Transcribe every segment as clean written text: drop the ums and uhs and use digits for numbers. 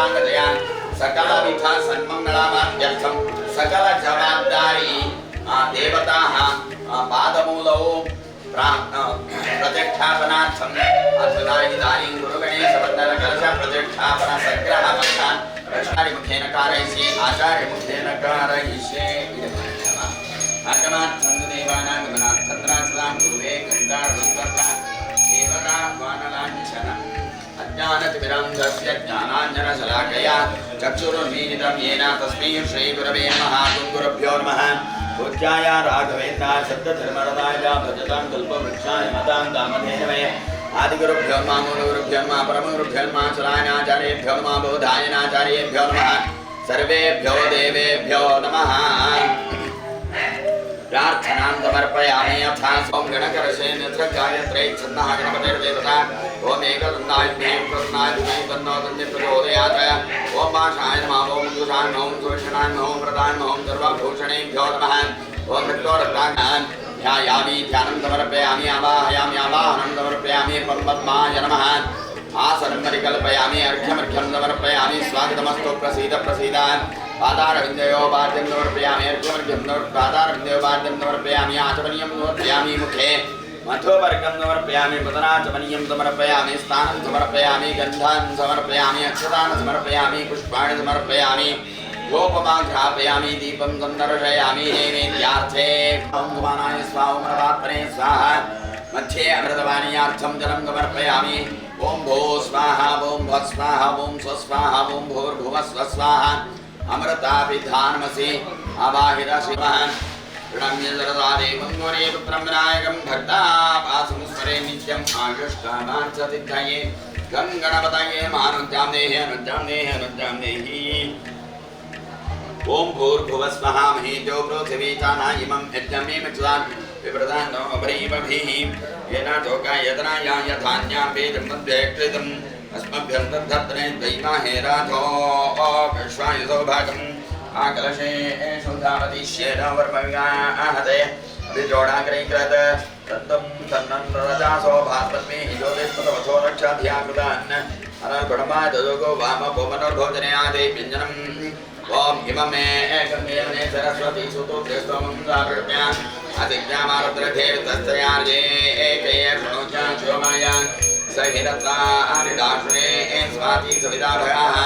पूर्वाङ्गतया सकलविध सन्मङ्गलामात्यर्थं सकल जवाब्दारी देवताः पादमूलौ प्रतिष्ठापनार्थम् अधुना इदानीं गुरुगणेशवन्दन कलश प्रतिष्ठापन सग्रह मध्यान् आचार्यमुखेन कारयिष्ये आचार्यमुखेन कारयिष्ये। आगमार्थं देवानां गमनार्थं राजसां गुरुवे गङ्गारुन्तर्ता देवता वानलाञ्छनम् अज्ञानतिमिरान्धस्य ज्ञानाञ्जनशलाकया चक्षुरुन्मीलितं येन तस्मै श्रीगुरवे नमः। गुरुभ्यो नमः। पूज्याय राघवेन्द्राय सत्यधर्मरताय भजतां कल्पवृक्षाय मतां कामधेनवे आदिगुरुभ्यो नमः, मूलगुरुभ्यो नमः, परमगुरुभ्यो नमः, चलायनाचार्येभ्यो नमः, बोधायनाचार्येभ्यो नमः, सर्वेभ्यो देवेभ्यो नमः। प्रार्थनां समर्पयामि। अथा ॐ गणकरशेन गायत्रै छन्दः गणपतिर्देवता ॐ एकदन्ताय धीमहि प्रसन्नाय धीमहि तन्नो दन्ति प्रचोदयात्। ॐ पाशाय नमः, ॐ अंकुशाय नमः, ॐ सुदर्शनाय नमः, ॐ व्रताय नमः, ॐ सर्वभूषणेभ्यो नमः, ॐ रक्तोरक्ताय ध्यायामि। ध्यानं समर्पयामि। आवाहयामि। आवाहनं समर्पयामि। पं पद्माय नमः। आसनं परिकल्पयामि। अर्घ्यमर्घ्यं समर्पयामि। स्वागतमस्तु। प्रसीद प्रसीद। पादारविन्दयो पाद्यं समर्पयामि। अर्घ्यमर्घ्यं पादारविन्दयो पाद्यं समर्पयामि। आचमनीयं समर्पयामि। मुखे मधुवर्गं समर्पयामि। पतनाचमनीयं समर्पयामि। स्नानं समर्पयामि। गन्धान् समर्पयामि। अक्षतान् समर्पयामि। पुष्पाणि समर्पयामि। गोपमाघ्रापयामि। दीपं सन्दर्शयामि। नैवेद्यार्थे ॐ समानाय स्वाहा ॐ रवात्मने स्वाहा। मध्ये अमृतपानीयार्थं जलं समर्पयामि। ॐ भो स्वाहा ॐ भः स्वाहा ॐ स्वस्वाहा ॐ भूर्भुवः स्वस्वाहा। अमृताभिधानमसि आवाहित शिवः प्रणम्य सरसा देवं गौरीपुत्रं विनायकं भक्तापासंस्मरे नित्यम् आयुष्कामार्थसिद्धये गं गणपतये मानुज्ञां देहि अनुज्ञां देहि अनुज्ञां देहि। ॐ भूर्भुवः स्वः महीजो पृथिवी चाना इमं यज्ञमेमचुदान् विप्रदानो अपरीवभिः येन चोकायतनायाय धान्यां बीजं मध्ये कृतम् अस्मभ्यं तद्धत्रे द्वैमाहे राधो विश्वाय सौभागम् आकलशेषु धावतिष्येन वर्मविगाहते अभिजोडाग्रैकृत तत्तं तन्नं रजासो भास्पद्मे ज्योतिष्पतवथो रक्षाधिया कृतान् अनर्गुणमाय तदोगो वामभोमनर्भोजने आदि व्यञ्जनम् ॐ इममे एकं देवने सरस्वती सुतोऽग्रस्तमं सापृष्ण्याम् अतिज्ञामारुद्रधेर्तस्तयार्ये एकये शृणोज्ञां शिवमाया सहिरत्नानिदाशुने स्वाति सविताभयाः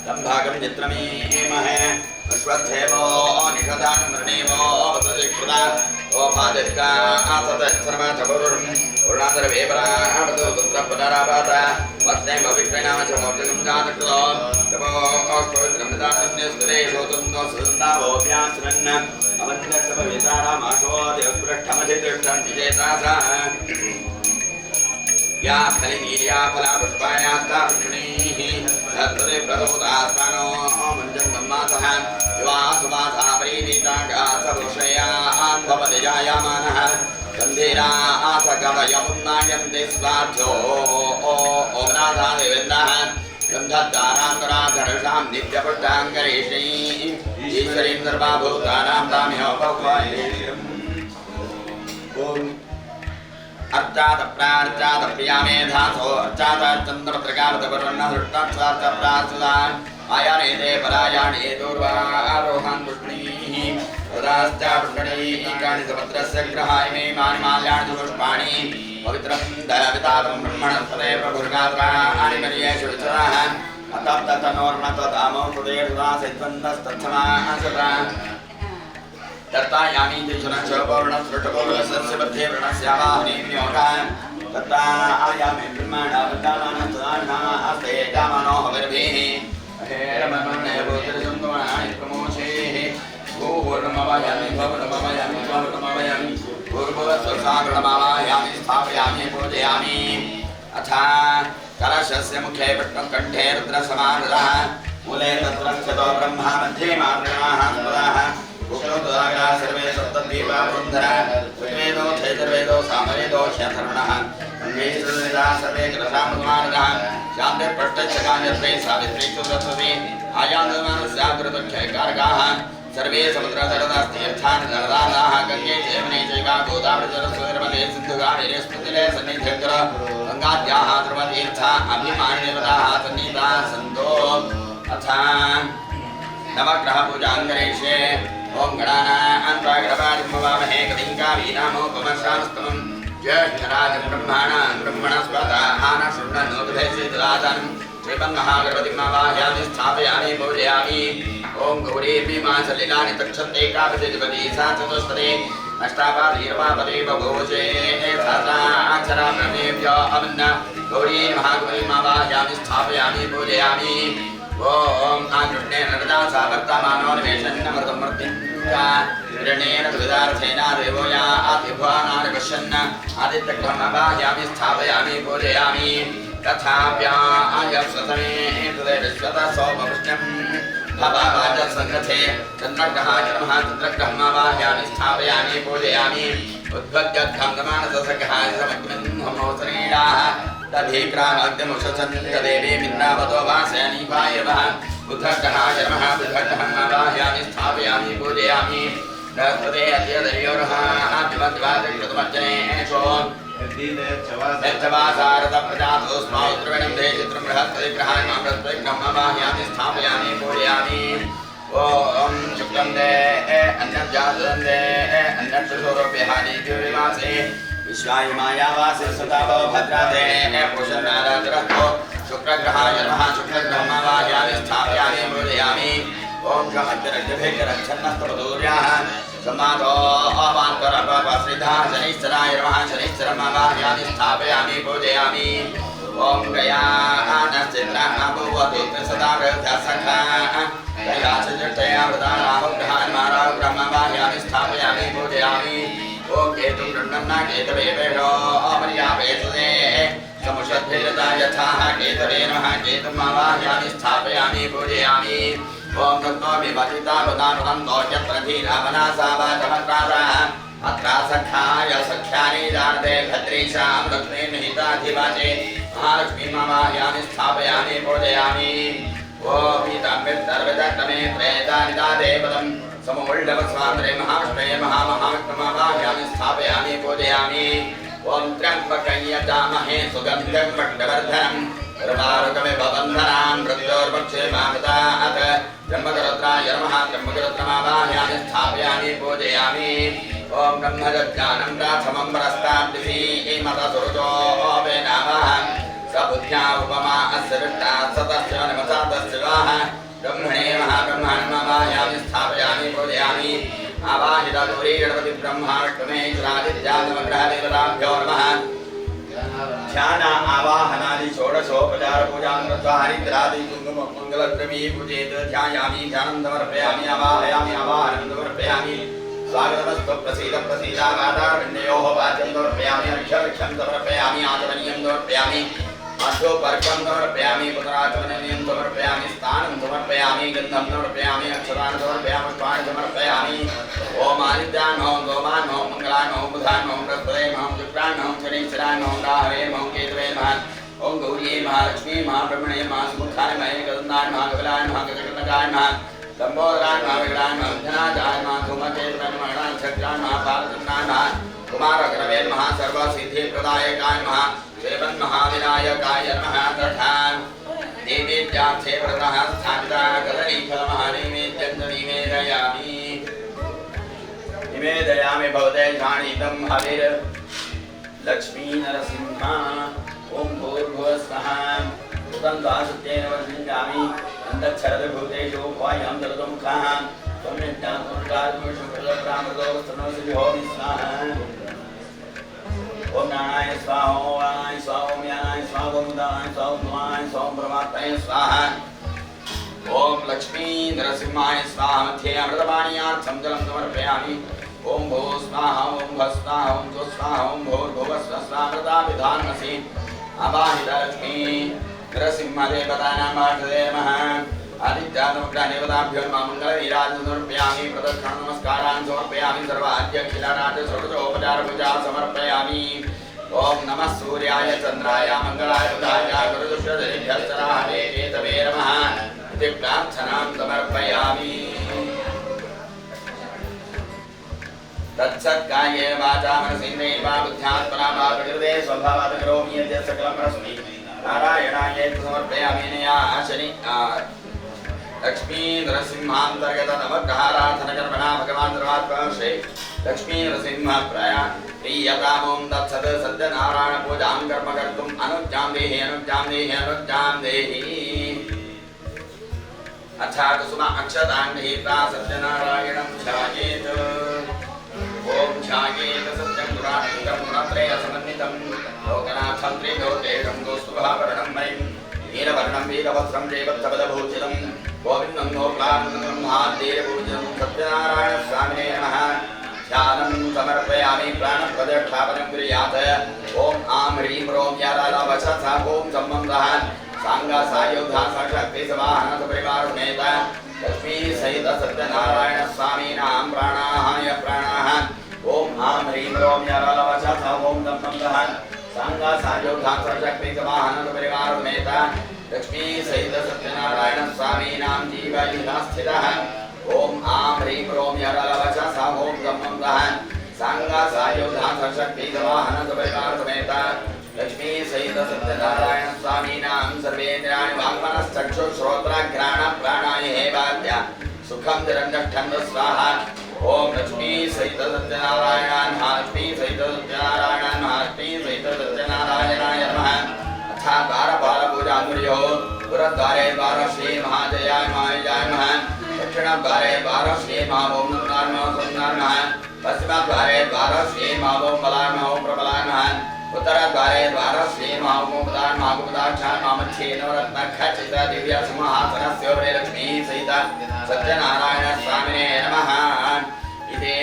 तं भागं चित्रमीमहे अश्वत्थेवो निषदान् मृणेवो वसतिकृता ओपादित्का आसतश्रमचपुरुषं पूर्णादरवेपरावतु पुत्रपुनरापात वत्सैव विक्रयणाम च मोक्षं जातकृतो तपोष्पवित्रमृतान्यस्पदेशो सुसन्तावोऽभ्यासरन् अवन्त्यसमवेतारामाशो देवपृष्ठमधितिष्ठन्ति चेतासः या फलिनीर्या फला पुष्पायास्ता पुष्णीः धत्तते प्रदोदात्मनो मुञ्जन्तं मासः युवा सुवासा प्रीणीतागासभूषयान् भवति जायमानः गन्धीरा आसगवयमुन्नायन्ति स्वाध्यो ओमनाथा देवेन्द्रः गन्धद्वारान्तराधर्षां नित्यपुष्टाङ्गरीषीं ईश्वरीं सर्वाभूतानां तामिह ॐ अर्चात प्रार्चात प्रिया मेधासो अर्चात चन्द्रपत्रकावतवर्णहृष्टार्चात आयानेते परायाणे दूर्वारोहान् पुष्णीः तदाश्चापुष्णीकानि सपत्रस्य ग्रहाय मे मानि माल्याणि पुष्पाणि पवित्रं दयावितातं ब्रह्मणस्पते प्रभुर्गात्राणि पर्येषु विचराः अतप्ततनोर्णतदामो हृदयसुधा सैद्वन्दस्तत्समासता दत्तायामि त्रिशुरक्षपौर्णसृष्टपौर्णस्य मध्ये व्रणस्यावाहने विनियोगान् दत्तायामि ब्रह्माणावृत्तामानस्तदानास्ते जामानो हविर्भिः हेरमन्ने प्रमोषेः भूर्णमवयामि भवनमवयामि भवनमवयामि भूर्भुवस्वसागणमावायामि स्थापयामि पूजयामि। अथ कलशस्य मुखे विष्णुकण्ठे रुद्रसमानदः मूले तत्र स्थितो ब्रह्मा मध्ये मातृणाः स्मराः उक्तोदागा सर्वे सप्तद्वीपा वृन्धरा ऋग्वेदो चैतर्वेदो सामवेदो ह्यथर्वणः गङ्गैश्वरेदा सर्वे कलशामुमानदः शान्तिपृष्ठच्छकान्यत्रे सावित्री सुरस्वती आयान्दमानस्याकृतक्षयकारकाः सर्वे समुद्रतरदास्तीर्थानि नरदानाः गङ्गे चैवने चैव गोदावरी सरस्वती सिन्धुकावेरे स्मृतिले सन्निध्यङ्कर गङ्गाद्याः ध्रुवतीर्था अभिमानिदेवताः सन्निहिताः सन्तो। अथ नवग्रह पूजां करिष्ये। ॐ गणानां त्वा गणपतिं हवामहे कविं कवीनामुपमश्रवस्तमं ज्येष्ठराजं ब्रह्मणां ब्रह्मणस्पतः शृण्वन्नोतभेषितराजनं श्रीमन्महागणपतिं आवाहयामि स्थापयामि पूजयामि। ॐ गौरीं मासलिलानि तक्षन्ते कापतिपति सा चतुष्पदे अष्टापादीरवापदे बभूषे सहस्राक्षराब्रह्मेभ्यो अमन्न गौरीं महागौरीं आवाहयामि स्थापयामि पूजयामि। ॐ आकृष्णेन रजा सा वर्तमानो निवेशन्नमृतमूर्तिं च हिरण्येन दुर्गार्थेन देवो या आदिभुवानानि पश्यन् आदित्यग्रहमावाहयामि स्थापयामि पूजयामि। तथाप्याय स्वसमे विश्वतः सोमवृष्ण्यं भवाजसङ्गथे चन्द्रग्रहाय नमः। चन्द्रग्रहमावाहयामि स्थापयामि पूजयामि। उद्भद्यर्थं समानससखहाय समग्निं दधीक्रामद्यमुषसन्तदेवी मिन्नावतो वासयनीपाय नमः। बुधग्रहाय नमः। बुधग्रहमावाहयामि स्थापयामि पूजयामि। बृहस्पते अद्यदर्योरहादिमद्वादृतमर्जनेषो यच्छवासारतप्रजातोऽस्माद्रविणं देशित्रं बृहस्पतिग्रहाय नमः। बृहस्पतिग्रहमावाहयामि स्थापयामि पूजयामि। ॐ शुक्लं दे अन्यजातं दे अन्यत्सुरोप्यहानि विश्वाय मायावासे सदाभव भद्रादे पूषणाराजरस्तो शुक्रग्रहाय नमः। शुक्रग्रहमावाहयामि स्थापयामि पूजयामि। ॐ शमद्रजभेकरच्छन्नस्तपदूर्याः समाधो अवान्तरपश्रितः शनैश्चराय नमः। शनैश्चरमावाहयामि स्थापयामि पूजयामि। ॐ गयानश्चित्राभूवतु सदा सखा गया चतुष्टया वृता राहुग्रहाय नमः। राहुग्रहमावाहयामि स्थापयामि पूजयामि। ॐ केतुं गृह्णन्ना केतवे वेषो अपर्यापेतुते समुषद्भिरता यथाः केतवे नमः। केतुमावाहयामि स्थापयामि पूजयामि। ॐ तत्त्वो विभजिता वदानुदन्तो यत्र धीरावनासा वाचमत्रासाः अत्रा सखाय सख्यानि जानते भद्रीशां लक्ष्मीं हिताधिवाचे महालक्ष्मीमावाहयामि स्थापयामि पूजयामि। ॐ पीताम्बिर्तर्वितक्रमे प्रेतानिदादेवतं समोल्डवस्वान्द्रे महाविष्णवे महामहाविष्णुमावाहयामि स्थापयामि पूजयामि। ॐ त्र्यम्बकं यजामहे सुगन्धिं पट्टवर्धनं उर्वारुकमिव बन्धनान् मृत्योर्वक्षे मामृतात् त्र्यम्बकरुद्राय नमः। त्र्यम्बकरुद्रमावाहयामि स्थापयामि पूजयामि। ॐ ब्रह्मज्ञानं प्राथमं परस्ताद्विधीमतसुरुचोऽपे नामः स बुद्ध्या उपमा अस्य विष्टा सतस्य नमसा तस्य वाः ब्रह्मणे महाब्रह्मणमावाहयामि स्थापयामि पूजयामि। आवाहिता गौरी गणपति ब्रह्मा विष्णुमेश्वरादित्यादिमग्रहदेवताभ्यो नमः। ध्यान आवाहनादि षोडशोपचार पूजां कृत्वा हरिद्रादि कुङ्कुम मङ्गलद्रवी पूजेत। ध्यायामि ध्यानं समर्पयामि आवाहयामि आवाहनं समर्पयामि। स्वागतमस्तु प्रसीद प्रसीदावादारविन्दयोः वाचं समर्पयामि अर्घ्यवृक्षं समर्पयामि आचमनीयं समर्पयामि मधुपर्कं समर्पयामि पुनराचमनीयं समर्पयामि स्थानं समर्पयामि गन्धं समर्पयामि अक्षतान् समर्पयामि पुष्पाणि समर्पयामि। ॐ आदित्यान् ॐ सोमान् ॐ मङ्गलान् ॐ बुधान् ॐ बृहस्पतये ॐ शुक्रान् ॐ शनैश्चरान् ॐ राहवे ॐ केतवे नमः। ॐ गौर्यै महालक्ष्मी महाब्रह्मणे महासुमुखाय महेकदन्ताय महाकपिलाय महागजकर्णकाय नमः। लम्बोदराय महाविकटाय महाविघ्नराजाय महाधूमकेतवे नमः। छत्राय महापालचन्द्राय नमः। कुमारगुरवे नमः। सर्वसिद्धिप्रदायकाय नमः। श्रीमन्महाविनायकाय नमः। तथा नैवेद्यार्थे व्रतः स्थापितः कदलीफलमहानैवेद्यं च निवेदयामि। निवेदयामि भवते शाणीतं हविर् लक्ष्मी नरसिंह। ॐ भूर्भुवः स्वः ऋतं दासुत्येन वर्षिञ्जामि अन्तच्छरदभूतेषु भवायां दलतमुखाः त्वं नित्यान्तुष्टात्मषु कृतप्रामृतोस्तनोऽसि स्वाहा। ॐ नारायण स्वाहा ॐ वाणाय स्वाहा ॐ यानाय स्वाहा ॐ उदानाय स्वाहा ॐ धुमानाय स्वाहा ॐ परमात्मने स्वाहा। ॐ लक्ष्मी नरसिंहाय स्वाहा। मध्ये अमृतपानीयार्थं जलं समर्पयामि। ॐ भो स्वाहा ॐ भः स्वाहा ॐ स्वः स्वाहा ॐ भूर्भुवः स्वः स्वामृताभिधानमसि आवाहिता लक्ष्मी नरसिंहदेवतानां पार्षदे नमः। आदित्यादमग्रहदेवताभ्यो नमः। मङ्गलनीराजं समर्पयामि। प्रदक्षिणं नमस्कारान् समर्पयामि। सर्वाद्यखिलराजषोडशोपचारपूजा समर्पयामि। ॐ नमः सूर्याय चन्द्राय मङ्गलाय बुधाय गुरुदुष्टजनेभ्यश्चराहवे केतवे नमः इति प्रार्थनां समर्पयामि। तत्सत्कायेन वाचा मनसेन्द्रियैर्वा बुद्ध्यात्मना वा प्रकृते स्वभावात् करोमि यत् सकलं परस्मै नारायणाय समर्पयामि। नया शनि लक्ष्मी नरसिंहांतर्गत नवग्रहाराधनकर्मणा भगवान् सर्वात्मा श्री लक्ष्मी नरसिंह प्रियतामों तत्सत् सत्यनारायण पूजां कर्म कर्तुम् अनुज्ञां देहि अनुज्ञां देहि अनुज्ञां देहि। अथा कुसुम अक्षतां गृहीत्वा सत्यनारायणं ध्यायेत्। ॐ ध्यायेत सत्यं गुणातीतं गुणत्रय समन्वितं लोकनाथं त्रिलोकेशं कौस्तुभाभरणं मयिं नीलवर्णं वीरभद्रं रेवत्सपदभूषितं गोविन्दं गोपालनं ब्रह्माद्यपूजितं सत्यनारायणस्वामिने नमः। ध्यानं समर्पयामि। प्राणप्रतिष्ठापनं कुर्यात्। ॐ आं ह्रीं रों यारावशसा ॐ सम्बन्धः साङ्गा सायुधा सशक्ति सवाहन सपरिवार समेत लक्ष्मी सहित सत्यनारायण स्वामीनां प्राणाहाय प्राणाः। ॐ आं ह्रीं रों यारावशसा ॐ सम्बन्धः साङ्गा सायुधा सशक्ति सवाहन सपरिवार समेत लक्ष्मी सहित सत्यनारायण स्वामीनां जीवयुधा स्थितः। ॐ आं ह्रीं रों यरलवचसा ॐ सम्बन्धः साङ्गा सायुधा सशक्ति सवाहन सपरिवार समेत लक्ष्मी सहित सत्यनारायण स्वामीनां सर्वेन्द्रियाणि वाङ्मनश्चक्षुश्रोत्रघ्राण प्राणाय हेवाद्य सुखं निरञ्जठं स्वाहा। ॐ लक्ष्मी सहित सत्यनारायणान् लक्ष्मी सहित सत्यनारायणान् लक्ष्मी सहित सत्यनारायणाय नमः। अथा द्वारपालपूजानुर्योः पुरद्वारे द्वार श्री महाजयाय महाजयाय नमः। दक्षिणद्वारे द्वार श्री महाओं नमः। पश्चिमद्वारे द्वार श्री महाओं बलाय नमः प्रबलाय नमः। उत्तरद्वारे द्वार श्री महाओं महागुपदाक्षान् मामच्छे नवरत्न खचित दिव्य सिंहासनस्य लक्ष्मी सहित सत्यनारायण स्वामिने नमः। इति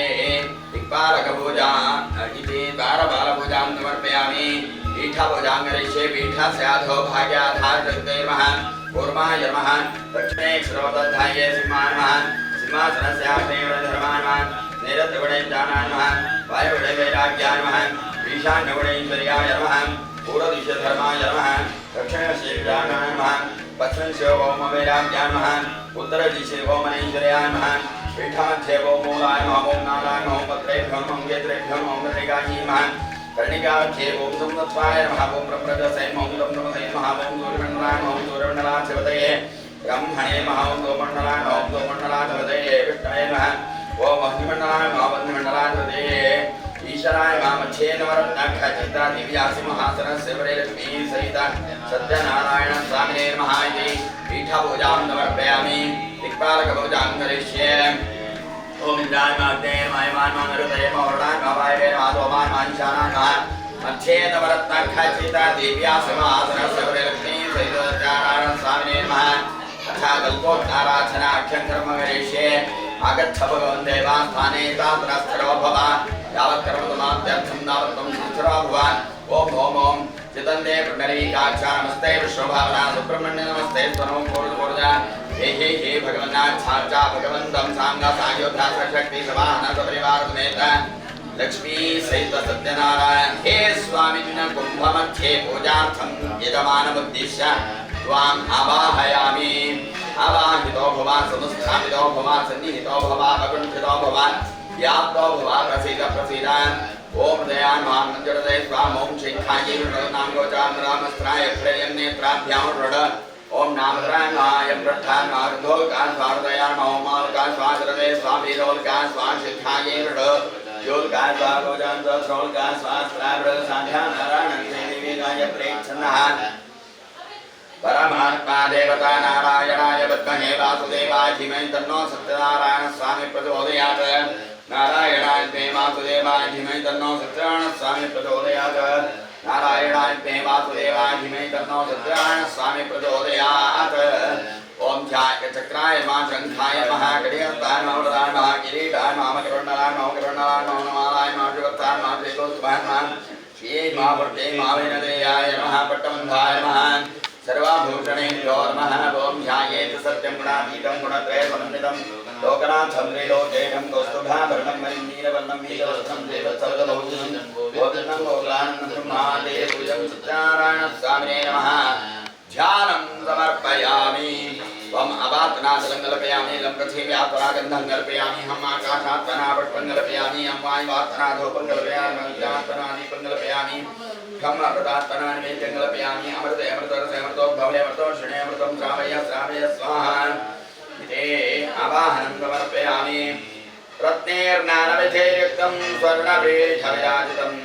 दिक्पालकपूजा इति द्वारपालपूजां समर्पयामि। पीठपूजां करिष्ये। पीठस्याधो भाग्याधारशक्तये नमः, कूर्माय नमः, दक्षिणे श्रोतध्याये सिंहाय नमः, सिंहासनस्याग्नेयधर्माय नमः, नैरत्यगुणे ज्ञानाय नमः, वायुगुणे वैराग्याय नमः, ईशान्यगुणैश्वर्याय नमः, पूर्वदिशधर्माय नमः, दक्षिणश्रीज्ञानाय नमः, पश्चिमशिवोमवैराग्याय नमः, उत्तरदिशि ओमनैश्वर्याय नमः, पीठमध्ये ओमूलाय नमः, ॐ नाराय नमः, ॐ पत्रेभ्यो नमः, ॐ केत्रेभ्यो नमः, ॐ कर्णिकायै नमः, कर्णिकामध्ये ॐ संवत्साय नमः, ॐ प्रप्रजसै नमः, ॐ तमसै नमः, ॐ सूर्यमण्डलाय नमः, ॐ सूर्यमण्डलाधिपतये ब्रह्मणे नमः, ॐ गोमण्डलाय नमः, ॐ गोमण्डलाधिपतये विष्णवे नमः, ॐ वह्निमण्डलाय नमः, वह्निमण्डलाधिपतये ईश्वराय नमः। नवरत्नखचित दिव्यासिंहासनस्य लक्ष्मी सहित सत्यनारायण स्वामिने नमः। इति पीठपूजां समर्पयामि। दिक्पालकपूजां करिष्ये। ॐ इन्द्राय नमः, अग्नये नमः, यमाय नमः, नरुतये नमः, वरुणाय नमः, वायवे नमः, सोमाय नमः, ईशानाय नमः। मध्ये नवरत्नखचित दिव्यासिंहासनस्य लक्ष्मी सहित सत्यनारायण स्वामिने नमः। अथ कल्पोत्ताराधनाख्यं कर्म करिष्ये। आगच्छ भगवन् देवास्थाने तत्र स्थिरो भव, यावत् कर्म समाप्त्यर्थं तावत् त्वं स्थिरो भव। ॐ ॐ ॐ चितन्दे पुण्डरीकाक्षा नमस्ते विश्वभावना सुब्रह्मण्य नमस्ते स्वनमं पूर्णपूर्णा हे हे हे भगवन्नाच्छाचा भगवन्तं साङ्गा सायोधा सशक्ति सवाहन सपरिवार समेत लक्ष्मी सहित सत्यनारायण हे स्वामिन् कुम्भमध्ये पूजार्थं यजमानमुद्दिश्य त्वाम् आवाहयामि। आवाहितो भवान्, संस्थापितो भवान्, सन्निहितो भवान्, अकुण्ठितो भवान्, व्याप्तो भवान्, प्रसीद प्रसीद। ॐ दयान् मां मञ्जुरदय स्वाम ॐ शिखायै नामगोचां रामस्त्राय प्रेयं नेत्राभ्यां ऋण ॐ नामद्राय मायं पृष्ठान् मारुधोल्कान् स्वाहृदयान् महोमाल्कान् स्वाहृदये स्वामीरोल्कान् स्वाशिखायै ऋण योल्कान् स्वागोचां सहस्रोल्कान् स्वास्त्राय साध्या नारायण देवी गायत्रेच्छन्दः परमात्मा देवता नारायणाय विद्महे वासुदेवाय धीमहि तन्नो सत्यनारायण स्वामी प्रचोदयात्। नारायणाय विद्महे वासुदेवाय धीमहि तन्नो सत्यनारायण स्वामी प्रचोदयात्। नारायणाय विद्महे वासुदेवाय धीमहि तन्नो सत्यनारायण स्वामी प्रचोदयात्। ॐ ध्याय चक्राय नमः, शङ्खाय नमः, कटिहस्ताय नमः, वरदाय नमः, किरीटाय नमः, मकरमण्डलाय नमः, मकरमण्डलाय नमः, नमालाय नमः, श्रीवत्साय नमः, श्रीकौस्तुभाय नमः, श्रिये महापुरुषे महावीरदेयाय नमः, पट्टबन्धाय नमः, सर्वाभूषणेभ्यो नमः। ॐ ध्यायेत सत्यं गुणातीतं गुणत्रयसमन्वितं लोकनाथं त्रिलोकेशं कौस्तुभाभरणं मणिं नीलवर्णं नीलवस्त्रं श्रीवत्सवदभूषणं गोविन्दं गोकुलानन्दं ब्रह्मादेवपूजं सत्यनारायणस्वामिने नमः। ध्यानं समर्पयामि। त्वम् अवात्नाचलं कल्पयामि, लं पृथिव्यात्मना गन्धं कल्पयामि, हं आकाशात्मना पुष्पं कल्पयामि, हं वायुवात्मना धूपं कल्पयामि, अग्न्यात्मना दीपं कल्पयामि, खं अमृतात्मना निवेद्यं कल्पयामि। अमृते अमृतरसे अमृतोद्भवे अमृतोषिणे अमृतं श्रावय श्रावय स्वाहा। समर्पयामि। रत्नैर्नानविधेयुक्तं स्वर्णपीठविराजितम्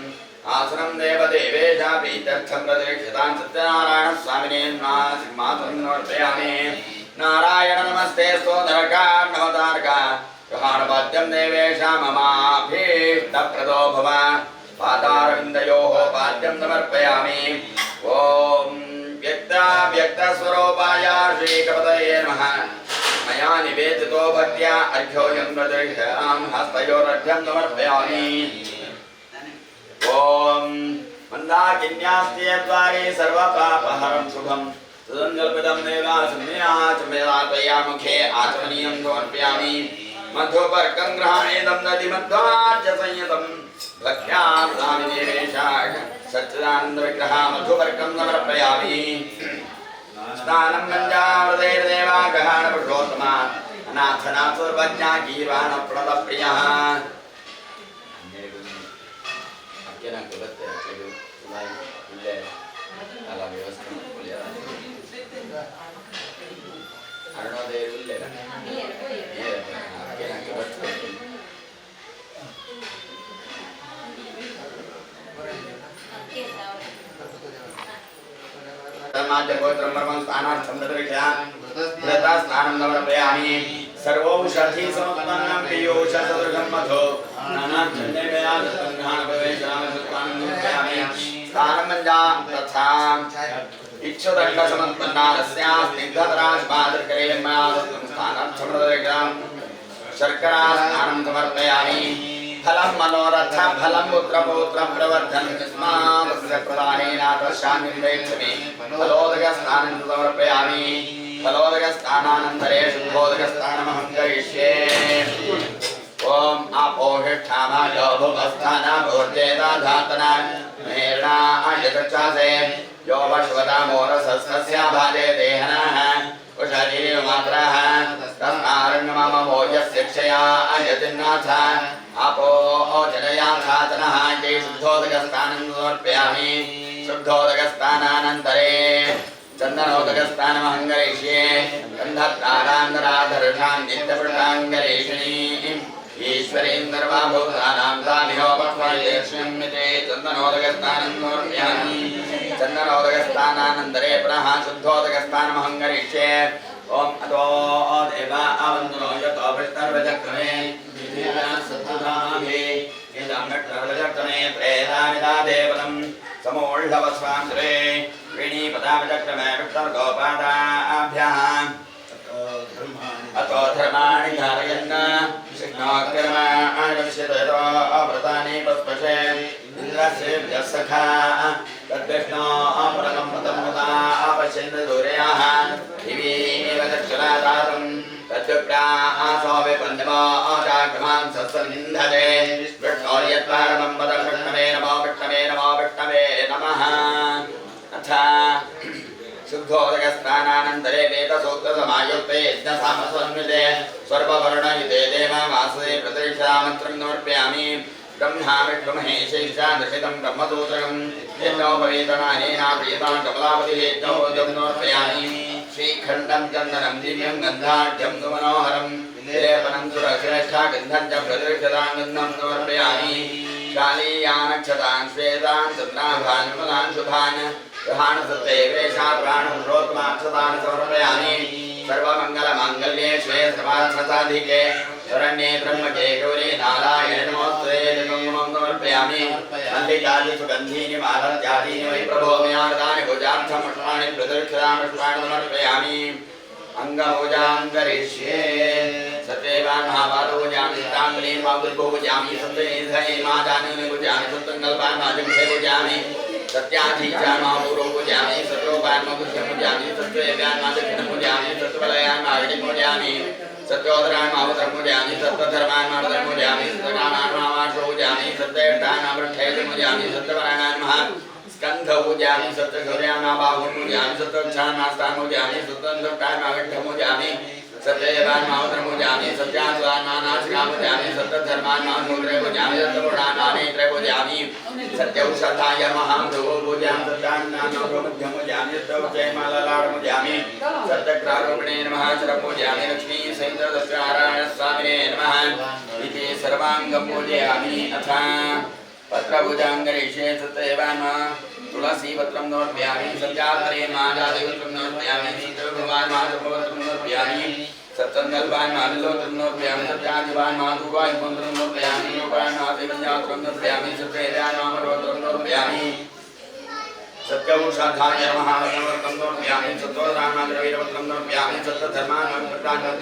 आसनं देवदेवेशा प्रीत्यर्थं प्रतिष्ठितां सत्यनारायणस्वामिने सिंहासनं समर्पयामि। नारायण नमस्ते स्तोत्रकार्णवतारका गृहाणपाद्यं देवेशा ममाभीष्टप्रदो भव। पादारविन्दयोः पाद्यं समर्पयामि। ॐ व्यक्ताव्यक्तस्वरूपाय श्रीकपतये नमः। मया निवेदितो भक्त्या अर्घ्योऽयं प्रतिष्ठां हस्तयोरर्घ्यं समर्पयामि। ॐ मन्दाकिन्यास्ते द्वारे सर्वपापहरं शुभं सुसङ्कल्पितं देवासम्याचमया मुखे आचमनीयं समर्पयामि। मधुपर्कं ग्रहाणेदं दधिमध्वाच्च संयतं भक्त्या ददामि देवेशाय सच्चिदानन्दविग्रहा मधुपर्कं समर्पयामि। स्नानं गञ्जामृतैर्देवा गहाणपुरुषोत्तमा अनाथनाथ सर्वज्ञा गीर्वाणप्रदप्रियः। स्नानं समर्पयामि। सर्वौषधि समुत्पन्नं पीयूष सदृशं मधु स्नानं मञ्जा तथा इक्षुदण्डसमुत्पन्नारस्या स्निग्धतराशपादकरे मया दत्तं स्नानार्थं शर्करा स्नानं समर्पयामि। फलं मनोरथ फलं पुत्रपौत्रं प्रवर्धनं तस्मात् प्रदानेन तस्यान्निं प्रयच्छमि। फलोदकस्नानं समर्पयामि। फलोदकस्नानानन्तरे शुद्धोदकस्नानमहं करिष्ये। ॐ आपोहिष्ठामायो भुवस्थानाभूर्जेदाधातना मेर्णायचक्षासे यो वश्वतामोरसस्तस्य भाजे देहनः उषधीमात्रः तस्मारण्यममभोजस्य क्षया अयतिन्नाथ आपो जनयाथातनः इति शुद्धोदकस्नानं समर्पयामि। शुद्धोदकस्नानानन्तरे चन्दनोदकस्नानमहं करिष्ये। गन्धद्वारान्तराधर्षां नित्यपृष्ठाङ्गरेषिणीम् ईश्वरीं सर्वभूतानां सामिहोपक्ष्मयेष्यमिति चन्दनोदकस्नानं समर्पयामि। चन्दनोदकस्नानानन्तरे पुनः शुद्धोदकस्नानमहं करिष्ये। ॐ अतो देवा आवन्दनो यतो विष्णुर्वचक्रमे सत्तधामाभि प्रेतामिदादेवनं समोह्लवस्वांश्रे वीणीपदामिचक्रमे विष्णुर्गोपादाभ्यः अतो धर्माणि धारयन् कृष्णोऽक्रमाणिपश्यतो व्रतानि पस्पशे इन्द्रस्य सखा तद्विष्णोः परमं पदं मुदा पश्यन्तदूरयाः दिवीव दक्षिणादातम् तद्विप्रासोऽविपन्यमाचाक्रमान् सस्सन्निन्धते विष्णोर्यत्पारमं पदं विष्णवे नमो विष्णवे नमो विष्णवे नमः। अथ शुद्धोदकस्नानानन्तरे वेदसूत्रसमायुक्ते यज्ञसामसंविदे सर्ववर्णयुते देववासुदे प्रतिष्ठामन्त्रं समर्पयामि। ब्रह्मा विष्णुमहेशैषा दर्शितं ब्रह्मसूत्रकं यज्ञोपवीतनानेन प्रियतां कमलापतिः यज्ञोपवीतं समर्पयामि। श्रीखण्डं चन्दनं दिव्यं गन्धाढ्यं सुमनोहरं लेपनं सुरश्रेष्ठा गन्धं च प्रतिष्ठतां गन्धं समर्पयामि। शालीयानक्षतान् श्वेतान् चन्द्राभान् विमलान् शुभान् गृहाणसत्तेवेशा प्राणपुरुषोत्तमाक्षतान् समर्पयामि। सर्वमङ्गलमाङ्गल्ये शिवे सर्वार्थसाधिके शरण्ये त्र्यम्बके गौरी नारायणे नमोऽस्तुते समर्पयामि। मल्लिकादि सुगन्धीनि मालत्यादीनि वै प्रभो मया ददानि पूजार्थं पुष्पाणि प्रतिष्ठितां पुष्पाणि समर्पयामि। अङ्गपूजां करिष्ये। सत्यवान् महापादपूजामि सताङ्गुलीं मागुल्भूजामि सत्यनिधये मादानीनि पूजामि सत्सङ्कल्पान् माजमुखे पूजामि सत्याधीचान् महापूर्वं पूजामि सत्योपान् मगुष्यं पूजामि सत्यव्यान् मादक्षिणं पूजामि सत्त्वलयान् मागटिं पूजामि सत्योदरान् मावतरं पूजामि सत्त्वधर्मान् मावतरं पूजामि सत्कामान् मामार्षो पूजामि सत्येष्टान् मावृक्षैः पूजामि सत्यपराणान् महा स्कन्ध पूजामि सत्यशौर्यान् बाहुं पूजामि सत्योच्छान् मास्तान् पूजामि सत्त्वन्तुष्टान् मागण्ठं पूजामि सत्यवान् मावत्रपूजामि सत्यासुवान् मानाशिकापूजामि सत्यधर्मान् मासूत्रे पूजामि सत्यपूर्णान् मानेत्रे पूजामि सत्यौषधाय महां ध्रुवो पूजां सत्यान्नामध्यपूजामि सत्यौषयमाललाडपूजामि सत्यग्रारूपिणे नमः शरपूजामि लक्ष्मी सहित सत्यनारायणस्वामिने नमः इति सर्वाङ्गपूजयामि। अथ पत्रपूजाङ्गरीषे सत्यवान् तुलसीपत्रं समर्पयामि सत्यात्रे माजादिपत्रं समर्पयामि सत्यभगवान् माधवपत्रं समर्पयामि सत्सङ्कल्पान् माधुलोत्रं समर्पयामि सत्यादिवान् माधुवायुमन्त्रं समर्पयामि रूपान् माधुवञ्जात्रं समर्पयामि सत्येदान् मामरोत्रं समर्पयामि सत्यौषधाय महावत्रं समर्पयामि सत्वरामाद्रवीरपत्रं समर्पयामि सत्यधर्मान्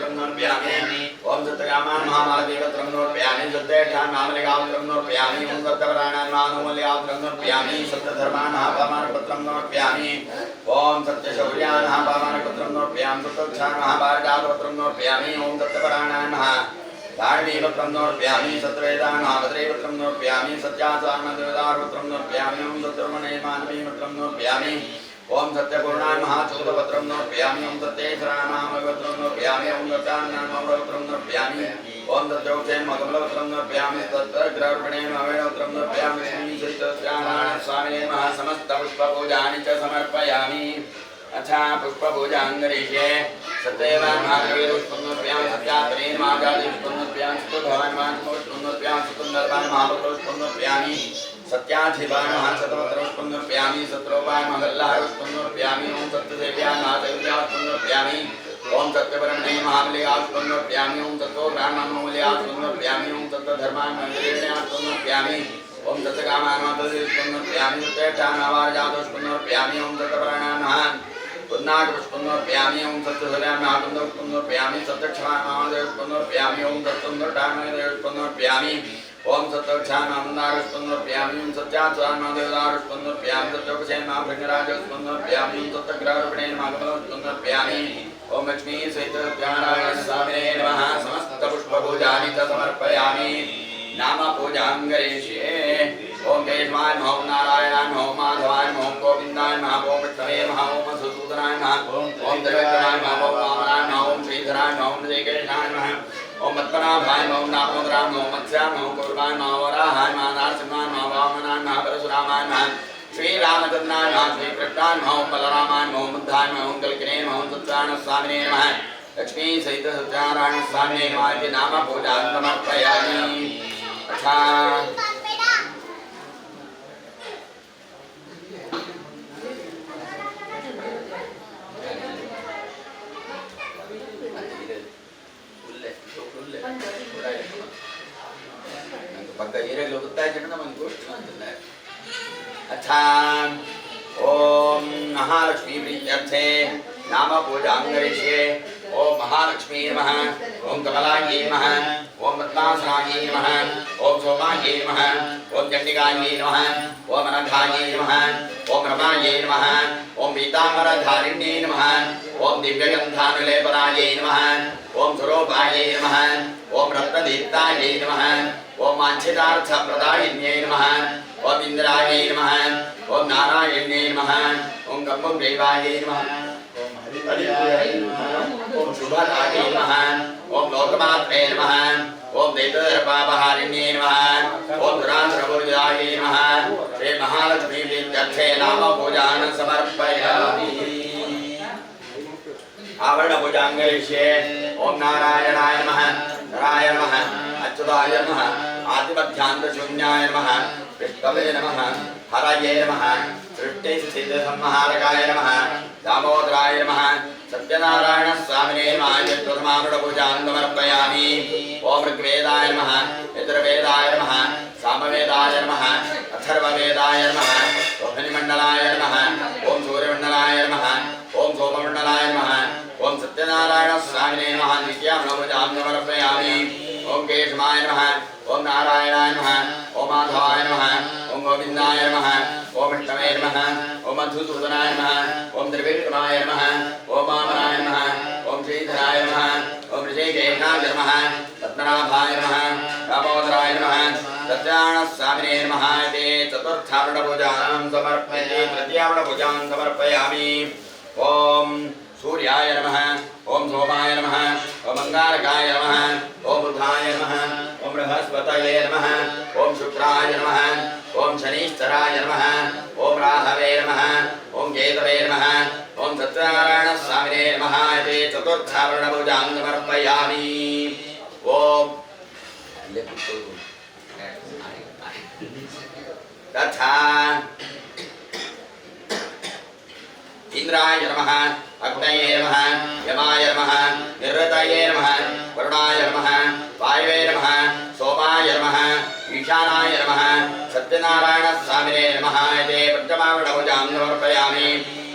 समर्पयामि ओम सत्यकामान् महामालदेवत्रं समर्पयामि सत्येष्ठान् महामलिकावत्रं समर्पयामि ओम सत्यपराणान् महानुमल्लिकावत्रं समर्पयामि सत्यधर्मान् महापामानपत्रं समर्पयामि ओम सत्यशौर्यान् महापामानपत्रं समर्पयामि सत्यक्षान् महापारिजातपत्रं समर्पयामि ओम सत्यपराणान् महा धारणीपत्रं समर्पयामि सत्यवेदान् महाभद्रेपत्रं समर्पयामि सत्याचार्मदेवदारपत्रं समर्पयामि ओम सत्यवर्मणे मानवीपत्रं समर्पयामि ओम सत्यपूर्णाय महाचौदपत्रं समर्पयामि ओम सत्येश्वराय महामपत्रं समर्पयामि ओम सत्यान्नामपत्रं समर्पयामि ओम सत्यौक्षेण मकमलपत्रं समर्पयामि तत्रग्रहणे महावेणपत्रं समर्पयामि श्री सत्यनारायण स्वामिने नमः समस्तपुष्पपूजानि च समर्पयामि। अथ पुष्पपूजाङ्गरीषे सत्यवान् महाद्रवीरपुष्पं समर्पयामि सत्यात्रेण महाजातिपुष्पं समर्पयामि सत्यभवान् महापुष्पं समर्पयामि सत्यन्दर्भान् महापुष्पं समर्पयामि सत्याधिवान् महाशतपत्रपुष्पं समर्पयामि सत्रोपाय महाल्लाहपुष्पं समर्पयामि ओम सत्यसेव्यान् महादेव्यापुष्पं समर्पयामि ओम सत्यपरमणे महामलिकापुष्पं समर्पयामि ओम सत्वग्राममूल्यापुष्पं समर्पयामि ओम सत्यधर्मान् मन्दिरेण्यापुष्पं समर्पयामि ओम सत्यकामान् मातृपुष्पं समर्पयामि सत्येष्ठान् महावारजातपुष्पं समर्पयामि ओम सत्यपराणान् महान् पुन्नागपुष्पं समर्पयामि ओम सत्यधर्मान् महाकुन्दपुष्पं समर्पयामि सत्यक्षमान् महादेवपुष्पं समर्पयामि ओम सत्यसुन्दरटान्महादेवपुष्पं समर्पयामि ओम सत्यक्षान् महामन्दारपुष्पं समर्पयामि ओम सत्यात्वान् महादेवदारपुष्पं समर्पयामि सत्यपसेन महाभृंगराजपुष्पं समर्पयामि ओम सत्यग्रहरूपिणे महाकमलपुष्पं समर्पयामि ओम लक्ष्मी सहित सत्यनारायण स्वामिने नमः समस्तपुष्पपूजानि च समर्पयामि। नाम पूजां करिष्ये। ओम केशवाय नमः ओम नारायणाय नमः ओम माधवाय नमः ओम गोविंदाय नमः ओम विष्णवे नमः ओम मधुसूदनाय नमः ओम त्रिविक्रमाय नमः ओम वामनाय नमः ओम श्रीधराय नमः ओम श्रीकृष्णाय नमः ओम पद्मनाभाय नमः ओम दामोदराय नमः ओम मत्स्याय नमः ओम कौरवाय नमः वराहाय नमः नरसिंहाय नमः वामनाय नमः परशुरामाय नमः श्रीरामचंद्राय नमः श्रीकृष्णाय नमः ओम बलरामाय नमः ओम बुद्धाय नमः ओम कल्किने नमः ओम सत्यनारायण स्वामिने नमः लक्ष्मी सहित सत्यनारायण स्वामिने नमः इति नाम पूजां समर्पयामि। अथ ಪಕ್ಕ ಏರಿಯಾಗಳು ಗೊತ್ತಾಯ್ತು ನಮಗೆ ಗೋಷ್ಠಿ ಅಂತಿಲ್ಲ। अथ ओम महालक्ष्मी प्रीत्यर्थे नाम पूजां करिष्ये। ओम महालक्ष्मी नमः ओम कमलायै नमः ओम पद्मासनायै नमः ओम सोमायै नमः ओम चण्डिकायै नमः ओम अनघायै नमः ओम रमायै नमः ओम पीताम्बरधारिण्यै नमः ओम दिव्यगन्धानुलेपनायै नमः ओम स्वरूपायै नमः ओम रत्नदीप्तायै नमः ओम वाञ्छितार्थप्रदायिन्यै नमः ओम इंद्रायै नमः ओम नारायण्यै नमः ओम गम्भीरायै नमः ओम शुभदायै नमः ओम लोकमात्रे नमः ओम दैत्यदर्पापहारिण्यै नमः ओम दुरासुरपूजितायै नमः श्री महालक्ष्मी प्रीत्यर्थे नाम पूजां समर्पयामि। आवरण पूजां करिष्ये। ओम नारायणाय नमः नारायण नमः अच्युताय नमः आदिमध्यान्तशून्याय नमः विष्णवे नमः हरये नमः सृष्टिस्थितिसंहारकाय नमः दामोदराय नमः सत्यनारायण स्वामिने नमः प्रथमामृतपूजां समर्पयामि। ओम ऋग्वेदाय नमः यजुर्वेदाय नमः सामवेदाय नमः अथर्ववेदाय नमः रोहिणीमण्डलाय नमः ओम सूर्यमण्डलाय नमः ओम सोममण्डलाय नमः ओम सत्यनारायण स्वामिने नमः द्वितीयामृतपूजां समर्पयामि। ओम केशवाय नमः ओम नारायणाय नमः ओम माधवाय नमः ओम गोविंदाय नमः ओम विष्णवे नमः ओम मधुसूदनाय नमः ओम त्रिविक्रमाय नमः ओम वामनाय नमः ओम श्रीधराय नमः ओम ऋषिकेशाय नमः पद्मनाभाय नमः दामोदराय नमः सत्यनारायण स्वामिने नमः इति चतुर्थावरणपूजां समर्पयामि। तृतीयावरणपूजां समर्पयामि। ओम सूर्याय नमः ओम सोमाय नमः अंगारकाय नमः। ओम बुधाय नमः। ओम बृहस्पतये नमः। ओम शुक्राय नमः। ओम शनिश्चराय नमः। ओम राहवे नमः। ओम केतवे नमः। ओम सत्यनारायण स्वामिने नमः। इति चतुर्थावरण पूजां समर्पयामि। ओम तथा इंद्राय नमः, अग्नये नमः, यमाय नमः, निर्ऋतये नमः, वरुणाय नमः, वायवे नमः, सोमाय नमः, ईशानाय नमः, सत्यनारायण स्वामिने नमः। इति पंचमावरण पूजां समर्पयामि।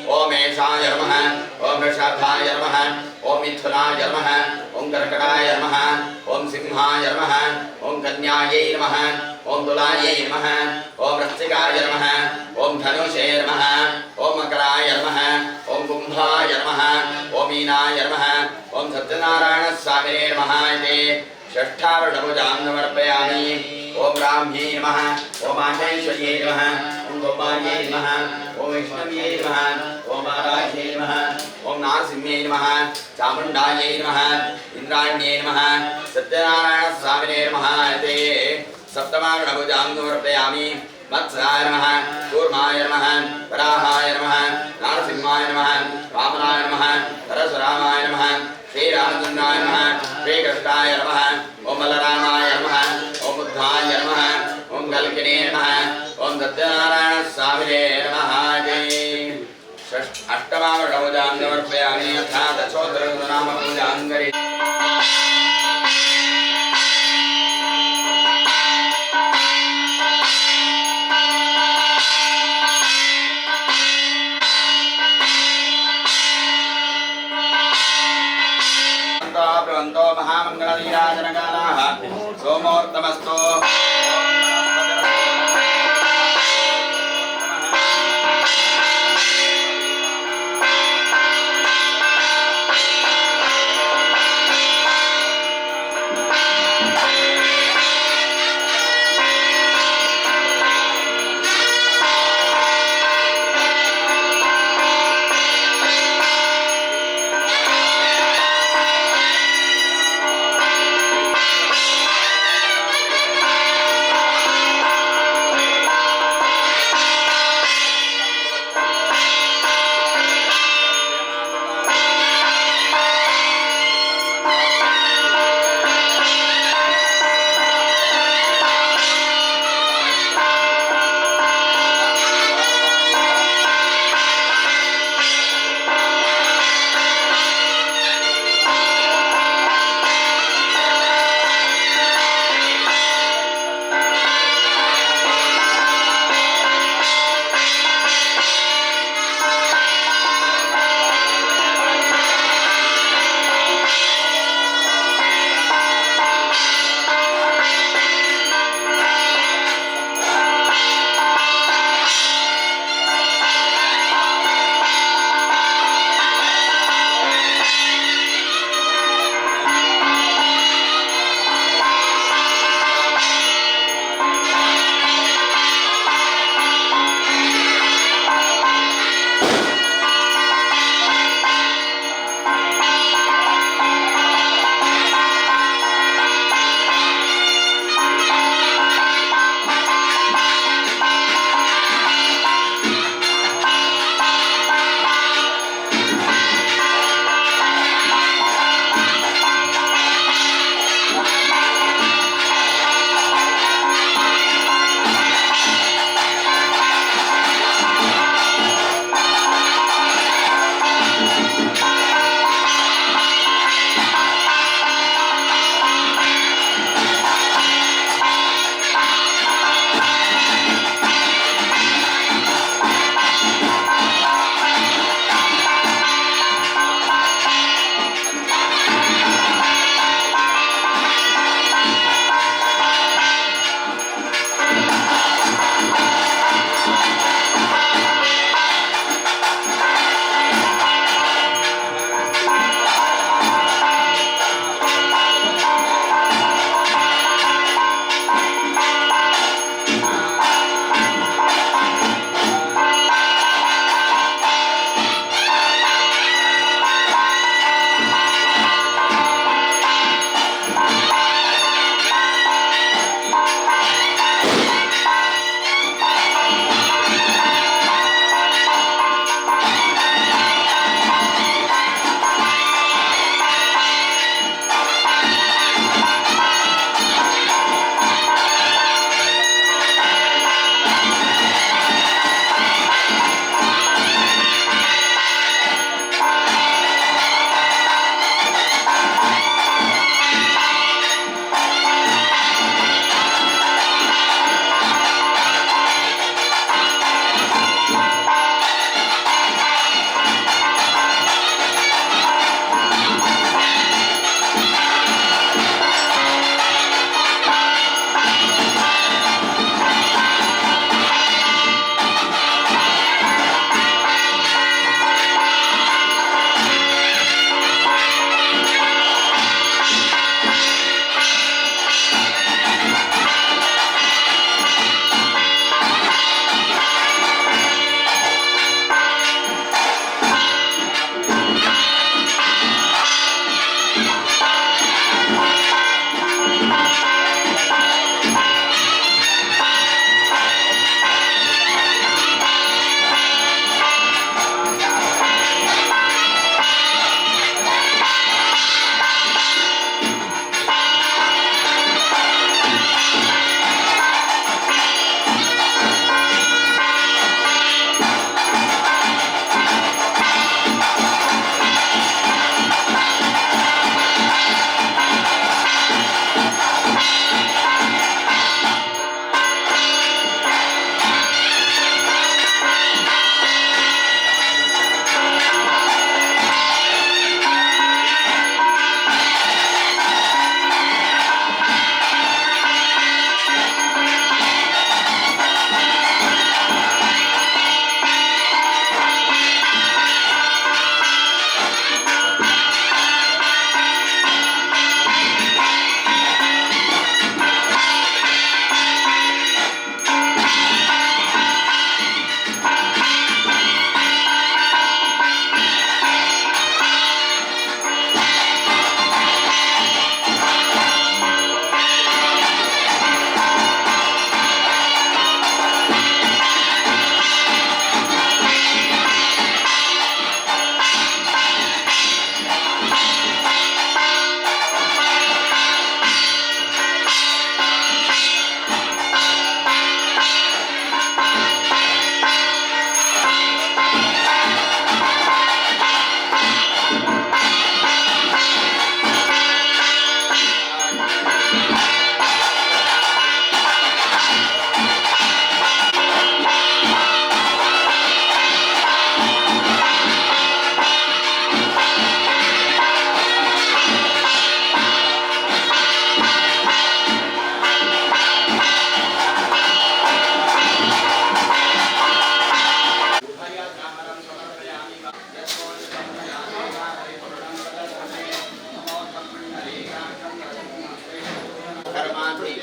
ओम एषाय नमः। ओम वृषभाय नमः। ओम मिथुनाय नमः। ओम कर्कटाय नमः। ओम सिंहाय नमः। ओम कन्यायै नमः। ओम तुलायै नमः। ओम वृश्चिकाय नमः। ओम धनुषे नमः। ओम मकराय नमः। ओम कुंभाय नमः। ओम मीनाय नमः। ओम सत्यनारायण स्वामिने नमः। इति षष्ठावरण पूजां समर्पयामि। ओम ब्राह्म्यै नमः। ओम आशेश्वर्यै नमः। ओम गोपाल्यै नमः। ओम विष्णव्यै नमः। ओम आराध्यै नमः। ओम नारसिंह्यै नमः। चामुण्डायै नमः। इंद्राण्यै नमः। सत्यनारायण स्वामिने नमः। इति सप्तमावरण पूजां समर्पयामि। मत्स्याय नमः, कूर्माय नमः, वराहाय नमः, नारसिंहाय नमः, वामनाय नमः, परशुरामाय नमः, श्रीरामचंद्राय नमः, श्रीकृष्णाय नमः, ओम बलरामाय नमः, ओम बुद्धाय नमः, ओम कल्किने नमः, ओम सत्यनारायण स्वामिने नमः। अष्टमावरण पूजां समर्पयामि। अथा दशोत्तरनाम पूजां करि ब्रुवन्तो महामङ्गलनीराजनकालाः सोमोत्तमस्तो।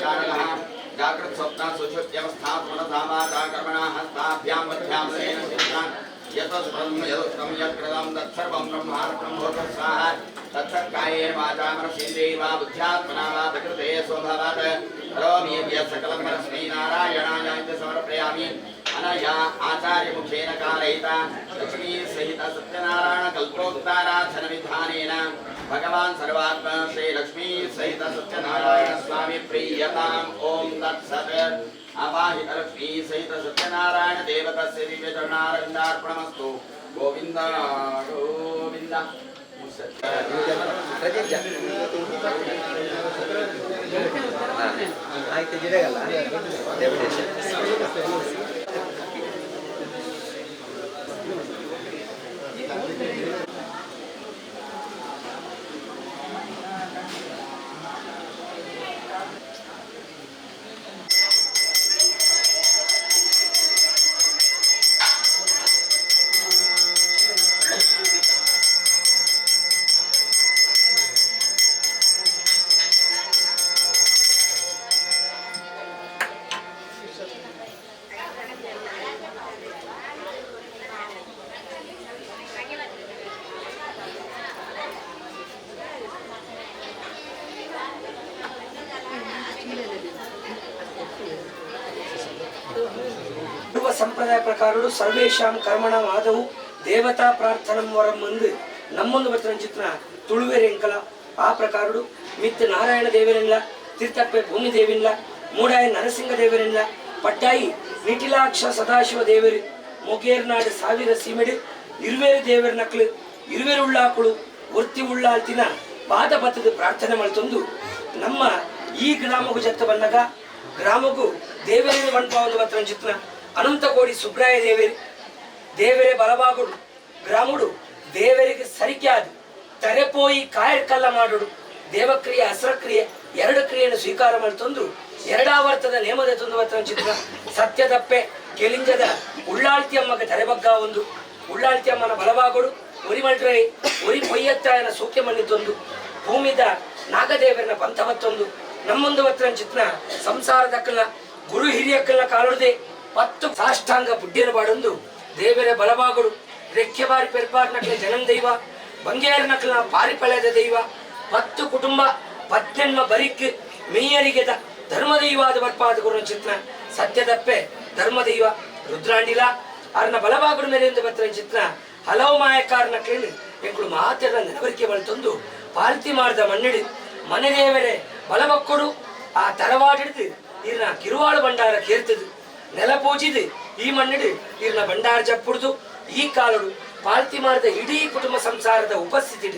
कारणः जागृत स्वप्न सुषुप्त्यवस्था पुनधामाता कर्मणा हस्ताभ्यां मध्यां सेन सिद्धान् यतस्परं यदुक्तं यत्कृतं तत्सर्वं ब्रह्मार्पणं भवतु स्वाहा तत्सत्कायेन वाचा मनसेन्द्रियैः वा बुद्ध्यात्मना वा प्रकृते स्वभावात् करोमि यत् सकलं परस्मै नारायणाय इति समर्पयामि। अनया आचार्यमुखेन कारयिता लक्ष्मी सहित सत्यनारायण कल्पोक्ताराधन विधानेन भगवान् सर्वात्मा श्री लक्ष्मी सहित सत्यनारायण स्वामी प्रीयताम्। ओम तत्सत्। आवाहित लक्ष्मी सहित सत्यनारायण देवतस्य दिव्यचरणारविन्दार्पणमस्तु। गोविंद गोविंद। ಆಯ್ತು ಗಿಡಗಲ್ಲ ಡೆಪ್ಯುಟೇಷನ್. ಪೂರ್ವ ಸಂಪ್ರದಾಯ ಪ್ರಕಾರಡು ಸರ್ವೇಶಾಂ ಕರ್ಮಣಂ ಆದವು ದೇವತಾ ಪ್ರಾರ್ಥನಂ ವರಂ ಎಂದು ನಮ್ಮೊಂದು ಬತ್ತರಂಚಿತ್ನ ತುಳುವೆರೆಂಕಲ ಆ ಪ್ರಕಾರಡು ಮಿತ್ ನಾರಾಯಣ ದೇವರೆಲ್ಲ, ತೀರ್ಥಪ್ಪೆ ಭೂಮಿ ದೇವಿಲ್ಲ, ಮೂಡಾಯ ನರಸಿಂಹ ದೇವರೆಲ್ಲ, ಪಟ್ಟಾಯಿ ನಿಟಿಲಾಕ್ಷ ಸದಾಶಿವ ದೇವರು, ಮೊಗೇರ್ನಾಡು ಸಾವಿರ ಸೀಮೆಡು ಇರುವೇರು ದೇವರ ನಕ್ಲು ಇರುವೇರು ಉಳ್ಳಾಕುಳು ಒರ್ತಿ ಉಳ್ಳಾಲ್ತಿನ ಪಾದ ಪತ್ತದ ಪ್ರಾರ್ಥನೆ ಮಾಡ್ತಂದು ನಮ್ಮ ಈ ಗ್ರಾಮಗೂ ಜತ್ತ ಬಂದಾಗ ಗ್ರಾಮಗೂ ದೇವರಿಗೆ ಬಣ್ಪಾವಂದು ಬತ್ತರಂಚಿತ್ನ ಅನಂತಕೋಡಿ ಸುಬ್ರಾಯ ದೇವೇರಿ ದೇವರೇ ಬಲಬಾಗುಡು ಗ್ರಾముడు ದೇವರಿಗೆ ಸರಿಕ್ಯಾದು ತರೆಪೋಯಿ ಕಾಯಕಲ್ಲ ಮಾಡುಡು ದೇವಕ್ರಿಯೆ ಅಸ್ರಕ್ರಿಯೆ ಎರಡು ಕ್ರಿಯೆಯನ್ನು ಸ್ವೀಕಾರ ಮಾಡ್ತಂದು ಎರಡಾವರ್ತದ ನೇಮದ ತಂದು ಚಿತ್ರ ಸತ್ಯದಪ್ಪೆ ಕೆಲಿಂಜದ ಉಳ್ಳಾಳ್ತಿ ಅಮ್ಮಗೆ ತರೆಬಗ್ಗ ಒಂದು ಉಳ್ಳಾಳ್ತಿ ಅಮ್ಮನ ಬಲಬಾಗುಡು ಒರಿ ಮಲ್ಟ್ರೈ ಒರಿ ಪೊಯ್ಯತ್ತಾಯನ ಸೂಕ್ಯ ಮಣ್ಣಿತ್ತೊಂದು ಭೂಮಿದ ನಾಗದೇವರನ ಪಂಥವತ್ತೊಂದು ನಮ್ಮೊಂದು ಚಿತ್ರ ಸಂಸಾರದಕ್ಕಲ್ಲ ಗುರು ಹಿರಿಯಕ್ಕಲ್ಲ ಕಾಲುಡದೆ ಪತ್ತು ಸಾಷ್ಟಾಂಗ ಬುಡ್ಡಿನ ಬಾಡೊಂದು ದೇವರ ಬಲಬಾಗುಡು ರೆಕ್ಕೆ ಬಾರಿ ಪೆರ್ಪಾರ್ ನಕ್ಲ ಜನಂ ದೈವ ಬಂಗೇರ ನಕ್ಲ ಪಾರಿಪಳೆದ ದೈವ ಪತ್ತು ಕುಟುಂಬ ಪತ್ನೆನ್ಮ ಬರಿಕ್ ಮೇಯರಿಗೆದ ಧರ್ಮದೈವಾದ ಬರ್ಪಾದ ಗುರು ಚಿತ್ರ ಸತ್ಯದಪ್ಪೆ ಧರ್ಮದೈವ ರುದ್ರಾಂಡಿಲ ಅರ್ನ ಬಲಬಾಗುಡು ಮೇಲೆಂದು ಬತ್ರ ಚಿತ್ರ ಹಲವು ಮಾಯಕಾರನ ಕೇಳಿ ಎಂಕುಳು ಮಾತೆರ ನೆನವರಿಕೆ ಬಳತೊಂದು ಪಾಲ್ತಿ ಮಾಡಿದ ಮಣ್ಣಿಡಿ ಮನೆದೇವರೇ ಬಲಬಕ್ಕುಡು ಆ ತರವಾಡಿಡ್ದು ಇರ್ನ ಕಿರುವಾಳು ಭಂಡಾರ ಕೇರ್ತದು ನೆಲ ಪೂಜಿದು ಈ ಮಣ್ಣಿಡು ಇರ್ನ ಭಂಡಾರ ಜಪ್ಪುಡ್ದು ಈ ಕಾಲಡು ಪಾಲ್ತಿ ಮಾಡಿದ ಇಡೀ ಕುಟುಂಬ ಸಂಸಾರದ ಉಪಸ್ಥಿತಿ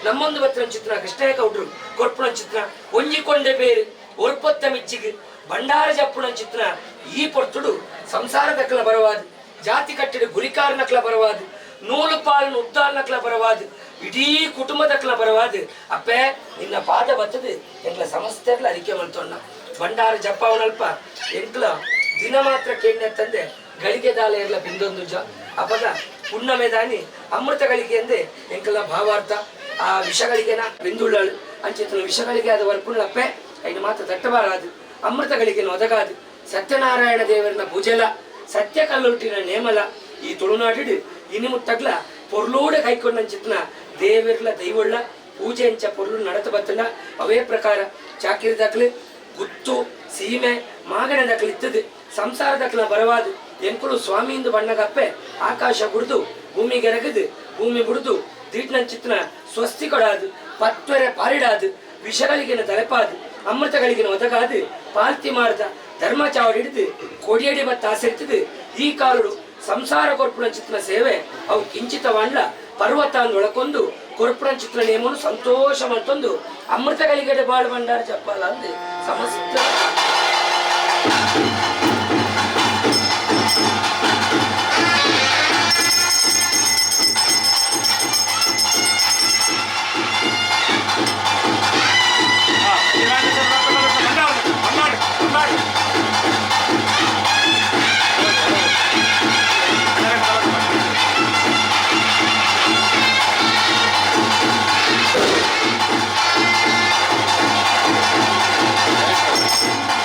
ನಮ್ಮೊಂದು ಬತ್ತಿನ ಚಿತ್ರ ಕೃಷ್ಣಯ್ಯ ಗೌಡ್ರು ಕೊರ್ಪುಣ ಚಿತ್ರ ಒಂಜಿಕೊಂಡೆ ಬೇರು ಒರ್ಪೊತ್ತ ಮಿಚ್ಚಿಗೆ ಭಂಡಾರ ಜಪ್ಪುಣ ಚಿತ್ರ ಈ ಪೊರ್ತುಡು ಸಂಸಾರದಕ್ಕಲ ಬರವಾದು ಜಾತಿ ಕಟ್ಟಿಡು ಗುರಿಕಾರನಕ್ಲ ಬರವಾದು ನೂಲು ಪಾಲನ್ನು ಉದ್ದಾಲ್ನಕ್ಲ ಬರವಾದು ಇಡೀ ಕುಟುಂಬದಕ್ಲ ಬರವಾದು ಅಪ್ಪೆ ನಿನ್ನ ಪಾದ ಬತ್ತದು ಎಂಕ್ಲ ಸಮಸ್ತೆರ್ಲ ಅರಿಕೆ ಮಲ್ತೊಣ್ಣ ಭಂಡಾರ ಜಪ್ಪಾವನಲ್ಪ ಎಂಕ್ಲ ದಿನ ಮಾತ್ರ ಕೇಂದ್ರ ತಂದೆ ಗಳಿಗೆ ದಾಲ ಇರ್ಲ ಬಿಂದೊಂದು ಜ ಅಪದ ಪುಣ್ಣಮೆ ದಾನಿ ಅಮೃತ ಗಳಿಗೆ ಎಂದೆ ಎಂಕಲ ಭಾವಾರ್ಥ ಆ ವಿಷಗಳಿಗೆನ ಬಿಂದುಳ್ಳಳು ಅಂಚಿತನ ವಿಷಗಳಿಗೆ ಅದು ವರ್ಪುಳ್ಳಪ್ಪೆ ಐನು ಮಾತ್ರ ತಟ್ಟಬಾರದು ಅಮೃತಗಳಿಗೆ ಒದಗಾದು ಸತ್ಯನಾರಾಯಣ ದೇವರನ ಪೂಜೆಲ ಸತ್ಯ ಕಲ್ಲುಟ್ಟಿನ ನೇಮಲ ಈ ತುಳುನಾಡಿಡು ಇನಿ ಮುಟ್ಟಗ್ಲ ಪೊರ್ಲೂಡೆ ಕೈಕೊಂಡಂಚಿತ್ನ ದೇವರ್ಲ ದೈವಳ್ಳ ಪೂಜೆ ಅಂಚ ಪೊರ್ಲು ನಡತ ಬತ್ತನ ಅವೇ ಪ್ರಕಾರ ಚಾಕಿರಿ ದಾಖಲೆ ಗುತ್ತು ಸೀಮೆ ಮಾಗಣೆ ದಾಖಲೆ ಇತ್ತದು ಸಂಸಾರ ದಾಖಲ ಬರವಾದು ಎಂಕುಲು ಸ್ವಾಮಿಯಿಂದ ಬಣ್ಣಗಪ್ಪೆ ಆಕಾಶ ಬುಡ್ದು ಭೂಮಿಗೆರಗದು ಭೂಮಿ ಬುಡ್ದು ದೀಟ್ನಂಚಿತ್ನ ಸ್ವಸ್ತಿ ಕೊಡಾದು ಪತ್ವರೆ ಪಾರಿಡಾದು ವಿಷಗಳಿಗಿನ ತಲೆಪಾದು ಅಮೃತಗಳಿಗಿನ ಒದಗಾದು ಪಾಲ್ತಿ ಮಾರ್ದ ಧರ್ಮ ಚಾವಡಿ ಹಿಡಿದು ಕೊಡಿಯಡಿ ಬತ್ತ ಆಸರಿತದು ಈ ಕಾಲುಡು ಸಂಸಾರ ಕೊರ್ಪುಣಂಚಿತ್ನ ಸೇವೆ ಅವು ಕಿಂಚಿತವಾಂಡ್ಲ ಪರ್ವತ ಒಳಕೊಂದು ಕೊರ್ಪುಣಂಚಿತ್ನ ನೇಮನು ಸಂತೋಷ ಮಲ್ತೊಂದು ಅಮೃತಗಳಿಗೆ ಬಾಳು ಭಂಡಾರ ಚಪ್ಪಾಲ ಅಂದು ಸಮಸ್ತ ಿ.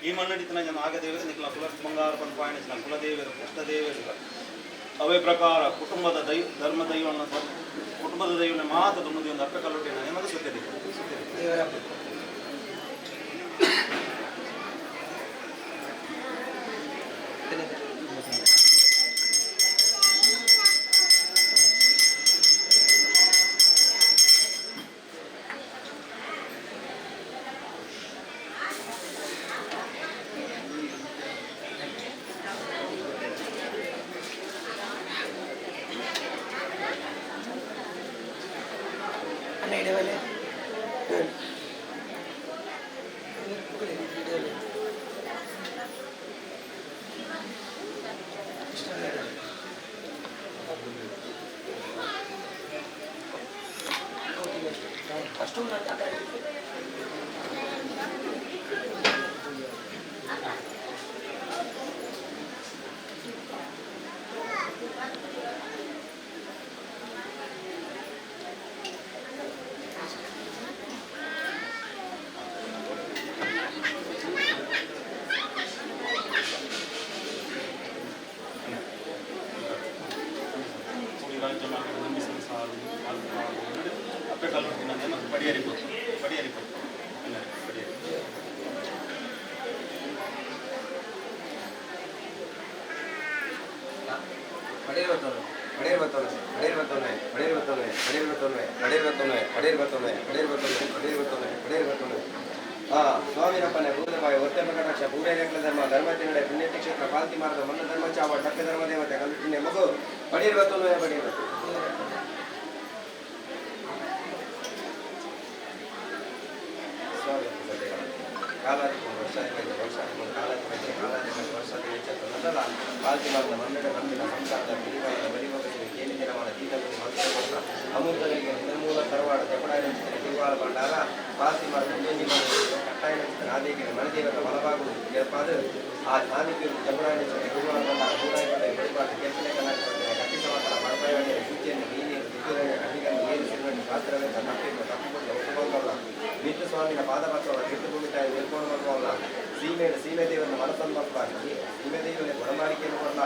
ಈ ಮಣ್ಣಡಿತನ ಜನ ನಾಗದೇವರು ನಿಕ್ಲ ಕುಲ ಬಂಗಾರ ಪಂಪಾಯಣ ಕುಲದೇವರು ಕೃಷ್ಣದೇವರು ಅವೇ ಪ್ರಕಾರ ಕುಟುಂಬದ ದೈವ ಧರ್ಮ ದೈವನ ಕುಟುಂಬದ ದೈವನ ಮಾತ ದುಮ್ಮದಿ ಒಂದು ಅಪ್ಪ ಕಲ್ಲುಟ್ಟಿನ ನಿಮಗೆ ಸುತ್ತಿದೆ ಸುತ್ತಿದೆ. ದೇವರ. ಅಣ್ಣ ಇಡವಲೆ ಇಡವಲೆ. ಅಷ್ಟೊಂದು ಆ ಕಡೆ. ಕೂಡಿ ರಾಜ್ಯ ಮಾರ್ಗದ ನಂಬಿ ಸಂಸಾರ ಅಪ್ಪೆ ಕಲ್ಲುಟ್ಟಿನ ನೇಮಕ ಪಡಿಯರಿ ಗೊತ್ತು ಪಡಿಯರಿ ಗೊತ್ತು ಪಡಿಯರಿ. ಪಡೆಯಿರುವತ್ತೊಂದು ಪಡೆಯಿರುವತ್ತೊಂದು ಪಡೆಯಿರುವತ್ತೊಂದು ಪಡೆಯಿರುವತ್ತೊಂದು ಪಡೆಯಿರುವತ್ತೊಂದು ಪಡೆಯಿರುವತ್ತೊಂದು ಪಡೆಯಿರುವತ್ತೊಂದು ಪಡೆಯಿರುವತ್ತೊಂದು ಪಡೆಯಿರುವತ್ತೊಂದು ಪಡೆಯಿರುವತ್ತೊಂದು. ಹಾ ಸ್ವಾಮಿನಪ್ಪನೆ ಭೂತಬಾಯಿ ಒತ್ತೆ ಕಟಾಕ್ಷ ಪೂರೈರಕ್ಲ ಧರ್ಮ ಧರ್ಮ ತಿನ್ನಡೆ ಪುಣ್ಯಕ್ಷೇತ್ರ ಪಾಲ್ತಿ ಮಾರದ ಮನ್ನ ಧರ್ಮ ಚಾವ ಡಕ್ಕ ಧರ್ಮ ದೇವತೆ ಕಲ್ಪಿನ ಮಗು ಪಡೆಯಿರುವತ್ತೊಂದು ಪಡೆಯಿರುವತ್ತು. ಸ್ವಾಮಿ ಕಾಲಾದಿ ವರ್ಷಾದಿ ವರ್ಷಾದಿ ಕಾಲಾದಿ ಕಾಲಾದಿ ವರ್ಷಾದಿ ನನ್ನಲ್ಲ ಪಾಲ್ತಿ ಮಾರದ ಮನ್ನಡ ನಂಬಿನ ಸಂಸಾರದ ಪಿರಿವಾರದ ಬಲಿಭೋಗಸಿನ ಕೇಳಿ ದಿನಮಾನ ತೀತಗುರಿ ಮಂತ್ರ ಅಮೃತಗಳಿಗೆ ನಿರ್ಮೂಲ ತರವಾಡ ತೆಪಡಾಯ ತಿರುವಾಳ ಭಂಡಾರ ಪಾಲ್ತಿ ಮಾರದ ಉಂಜಿ ಕಟ್ಟಾಯ ಆದೇಗಿನ ಮನದೇವರ ಬಲಭಾಗವು ಏರ್ಪಾದು ಆ ಧಾನಿಗೆ ಜಬಡಾಯ ತಿರುವಾಳ ಭಂಡಾರ ಹೂರಾಯ ಬಳಿಪಾಟ ಕೆಂಪನೆ ಕಲಾಟ ಕಟ್ಟಿ ಸಮಾಚಾರ ಮಡಪಾಯ ಸೂಚಿಯನ್ನು ನೀನು ದುಡ್ಡು ಕಟ್ಟಿಗನ್ನು ಏರು ಸಿರುವಣ್ಣು ಪಾತ್ರವೆಂತ ತಪ್ಪಿದ್ದು ತಪ್ಪಿಕೊಂಡು ಒಪ್ಪುಕೊಂಡಲ್ಲ ನಿತ್ಯ ಸ್ವಾಮಿನ ಪಾದಪತ್ರವನ್ನು ಕಿಟ್ಟುಕೊಂಡಿದ್ದಾರೆ ಮೇಲ್ಕೊಂಡು ಬರುವಲ್ಲ ಸೀಮೆ ಸೀಮೆ ದೇವರನ್ನ ಮನಸ್ಸನ್ನು ಮಕ್ಕಳಾಗಿ ಸೀಮೆ ದೇವರೇ ಒಡಮಾಡಿಕೆಯನ್ನು ಕೊಡಲ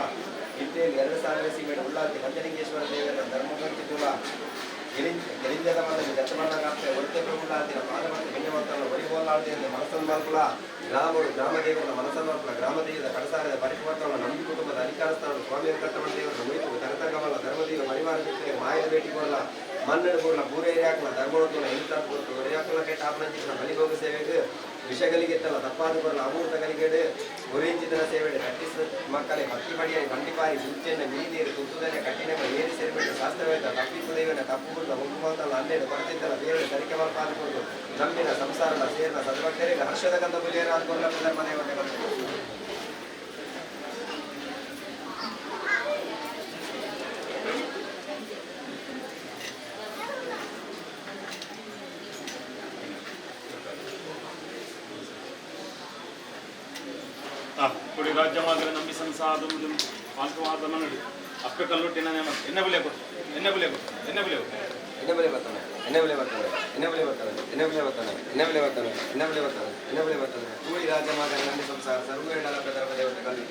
ಇಟ್ಟೆಯಲ್ಲಿ 2000 ಸೀಮೆ ಉಳ್ಳಾತಿ ಪಂಚಲಿಂಗೇಶ್ವರ ದೇವರ ಧರ್ಮಗಂತಿ ತುಲ ಗೆಲಿಂಜದ ಮನದಲ್ಲಿ ದತ್ತಮಣ್ಣಗಾಗ್ತದೆ ಒರತೆ ಉಳ್ಳಾತಿನ ಪಾದಪತ್ರ ಬೆಣ್ಣೆಮತ್ತನ್ನು ಒರಿಬೋಲಾಡದೆ ಮನಸ್ಸನ್ನು ಮಲ್ಪುಲ ಗ್ರಾಮರು ಗ್ರಾಮ ದೇವರನ್ನ ಮನಸ್ಸನ್ನು ಮಲ್ಪುಲ ಗ್ರಾಮ ದೇವದ ಕಡಸಾರದ ಪರಿಪೂರ್ಣವನ್ನು ನಂಬಿ ಕುಟುಂಬದ ಅಧಿಕಾರ ಸ್ಥಾನ ಸ್ವಾಮಿ ವೆಂಕಟರಮಣ ದೇವರನ್ನ ಮುಯಿತು ತರತಗಮಲ್ಲ ಧರ್ಮದೇವ ಪರಿವಾರ ಜೊತೆ ಮಾಯದ ಭೇಟಿ ಕೊಡಲ ಮನ್ನಡು ಬೂರ್ಲ ಬೂರೇರಿಯಾಕಲ ಧರ್ಮೋತ್ತಲ ಇಂತಾದ ಒರೆಯಾಕಲ ಕೆಟ್ಟ ಆಪನಂಚಿನ ಬಲಿಭೋಗ ಸೇವೆಗೆ ವಿಷಗಲಿಗೆತ್ತಲ್ಲ ತಪ್ಪಾದ ಬರಲ ಅಮೂರ್ತ ಗಲಿಗೆಡು ಒರಿಂಚಿತನ ಸೇವೆಡೆ ಕಟ್ಟಿಸ ಮಕ್ಕಳೇ ಭಕ್ತಿ ಪಡಿಯರಿ ಬಂಡಿಪಾರಿ ಸುಚ್ಚೆನ್ನ ಮೀನೀರು ತುತ್ತುದನೆ ಕಟ್ಟಿನ ಏರಿ ಸೇರ್ಬಿಟ್ಟು ಶಾಸ್ತ್ರವೇದ ತಪ್ಪಿಪ್ಪು ದೈವನ ತಪ್ಪು ಬುರ್ಲ ಒಪ್ಪುವಂತಲ್ಲ ಹನ್ನೆರಡು ಕೊರತಿದ್ದಲ್ಲ ಬೇರೆ ಸರಿಕೆ ಮಲ್ಪಾದುಕೊಂಡು ನಂಬಿನ ಸಂಸಾರದ ಸೇರ್ನ ಸದ್ಭಕ್ತರಿಗೆ ಹರ್ಷದ ಗಂಧ ಬುಲಿಯರಾದ ಕೊರ್ಲ ಧರ್ಮ ದೇವತೆ ಬಂದರು. ಕುಡಿ ರಾಜ್ಯ ಮಾರ್ಗದ ನಂಬಿ ಸಂಸಾರ ಪಾಲ್ತುವಾದ ಮನಡಿ ಅಪ್ಪೆ ಕಲ್ಲುಟ್ಟಿನ ನೇಮ ಎಣ್ಣೆ ಬುಲೆ ಕೊಟ್ಟು ಎಣ್ಣೆ ಬುಲೆ ಕೊಟ್ಟು ಎಣ್ಣೆ ಬುಲೆ ಕೊಟ್ಟು ಎಣ್ಣೆ ಬಲೆ ಬರ್ತಾನೆ ಎಣ್ಣೆ ಬಲೆ ಬರ್ತಾನೆ ಎಣ್ಣೆ ಬಲೆ ಬರ್ತಾನೆ ಎಣ್ಣೆ ಬಲೆ ಬರ್ತಾನೆ ಎಣ್ಣೆ ಬಲೆ ಬರ್ತಾನೆ ಎಣ್ಣೆ ಬಲೆ ಬರ್ತಾನೆ ಎಣ್ಣೆ ಬಲೆ ಬರ್ತಾನೆ. ಕೂಡಿ ರಾಜ್ಯ ಮಾರ್ಗದ ನಂಬಿ ಸಂಸಾರ ಸರ್ವೇಡಲ ಧರ್ಮ ದೇವತೆ ಕಲ್ಲು.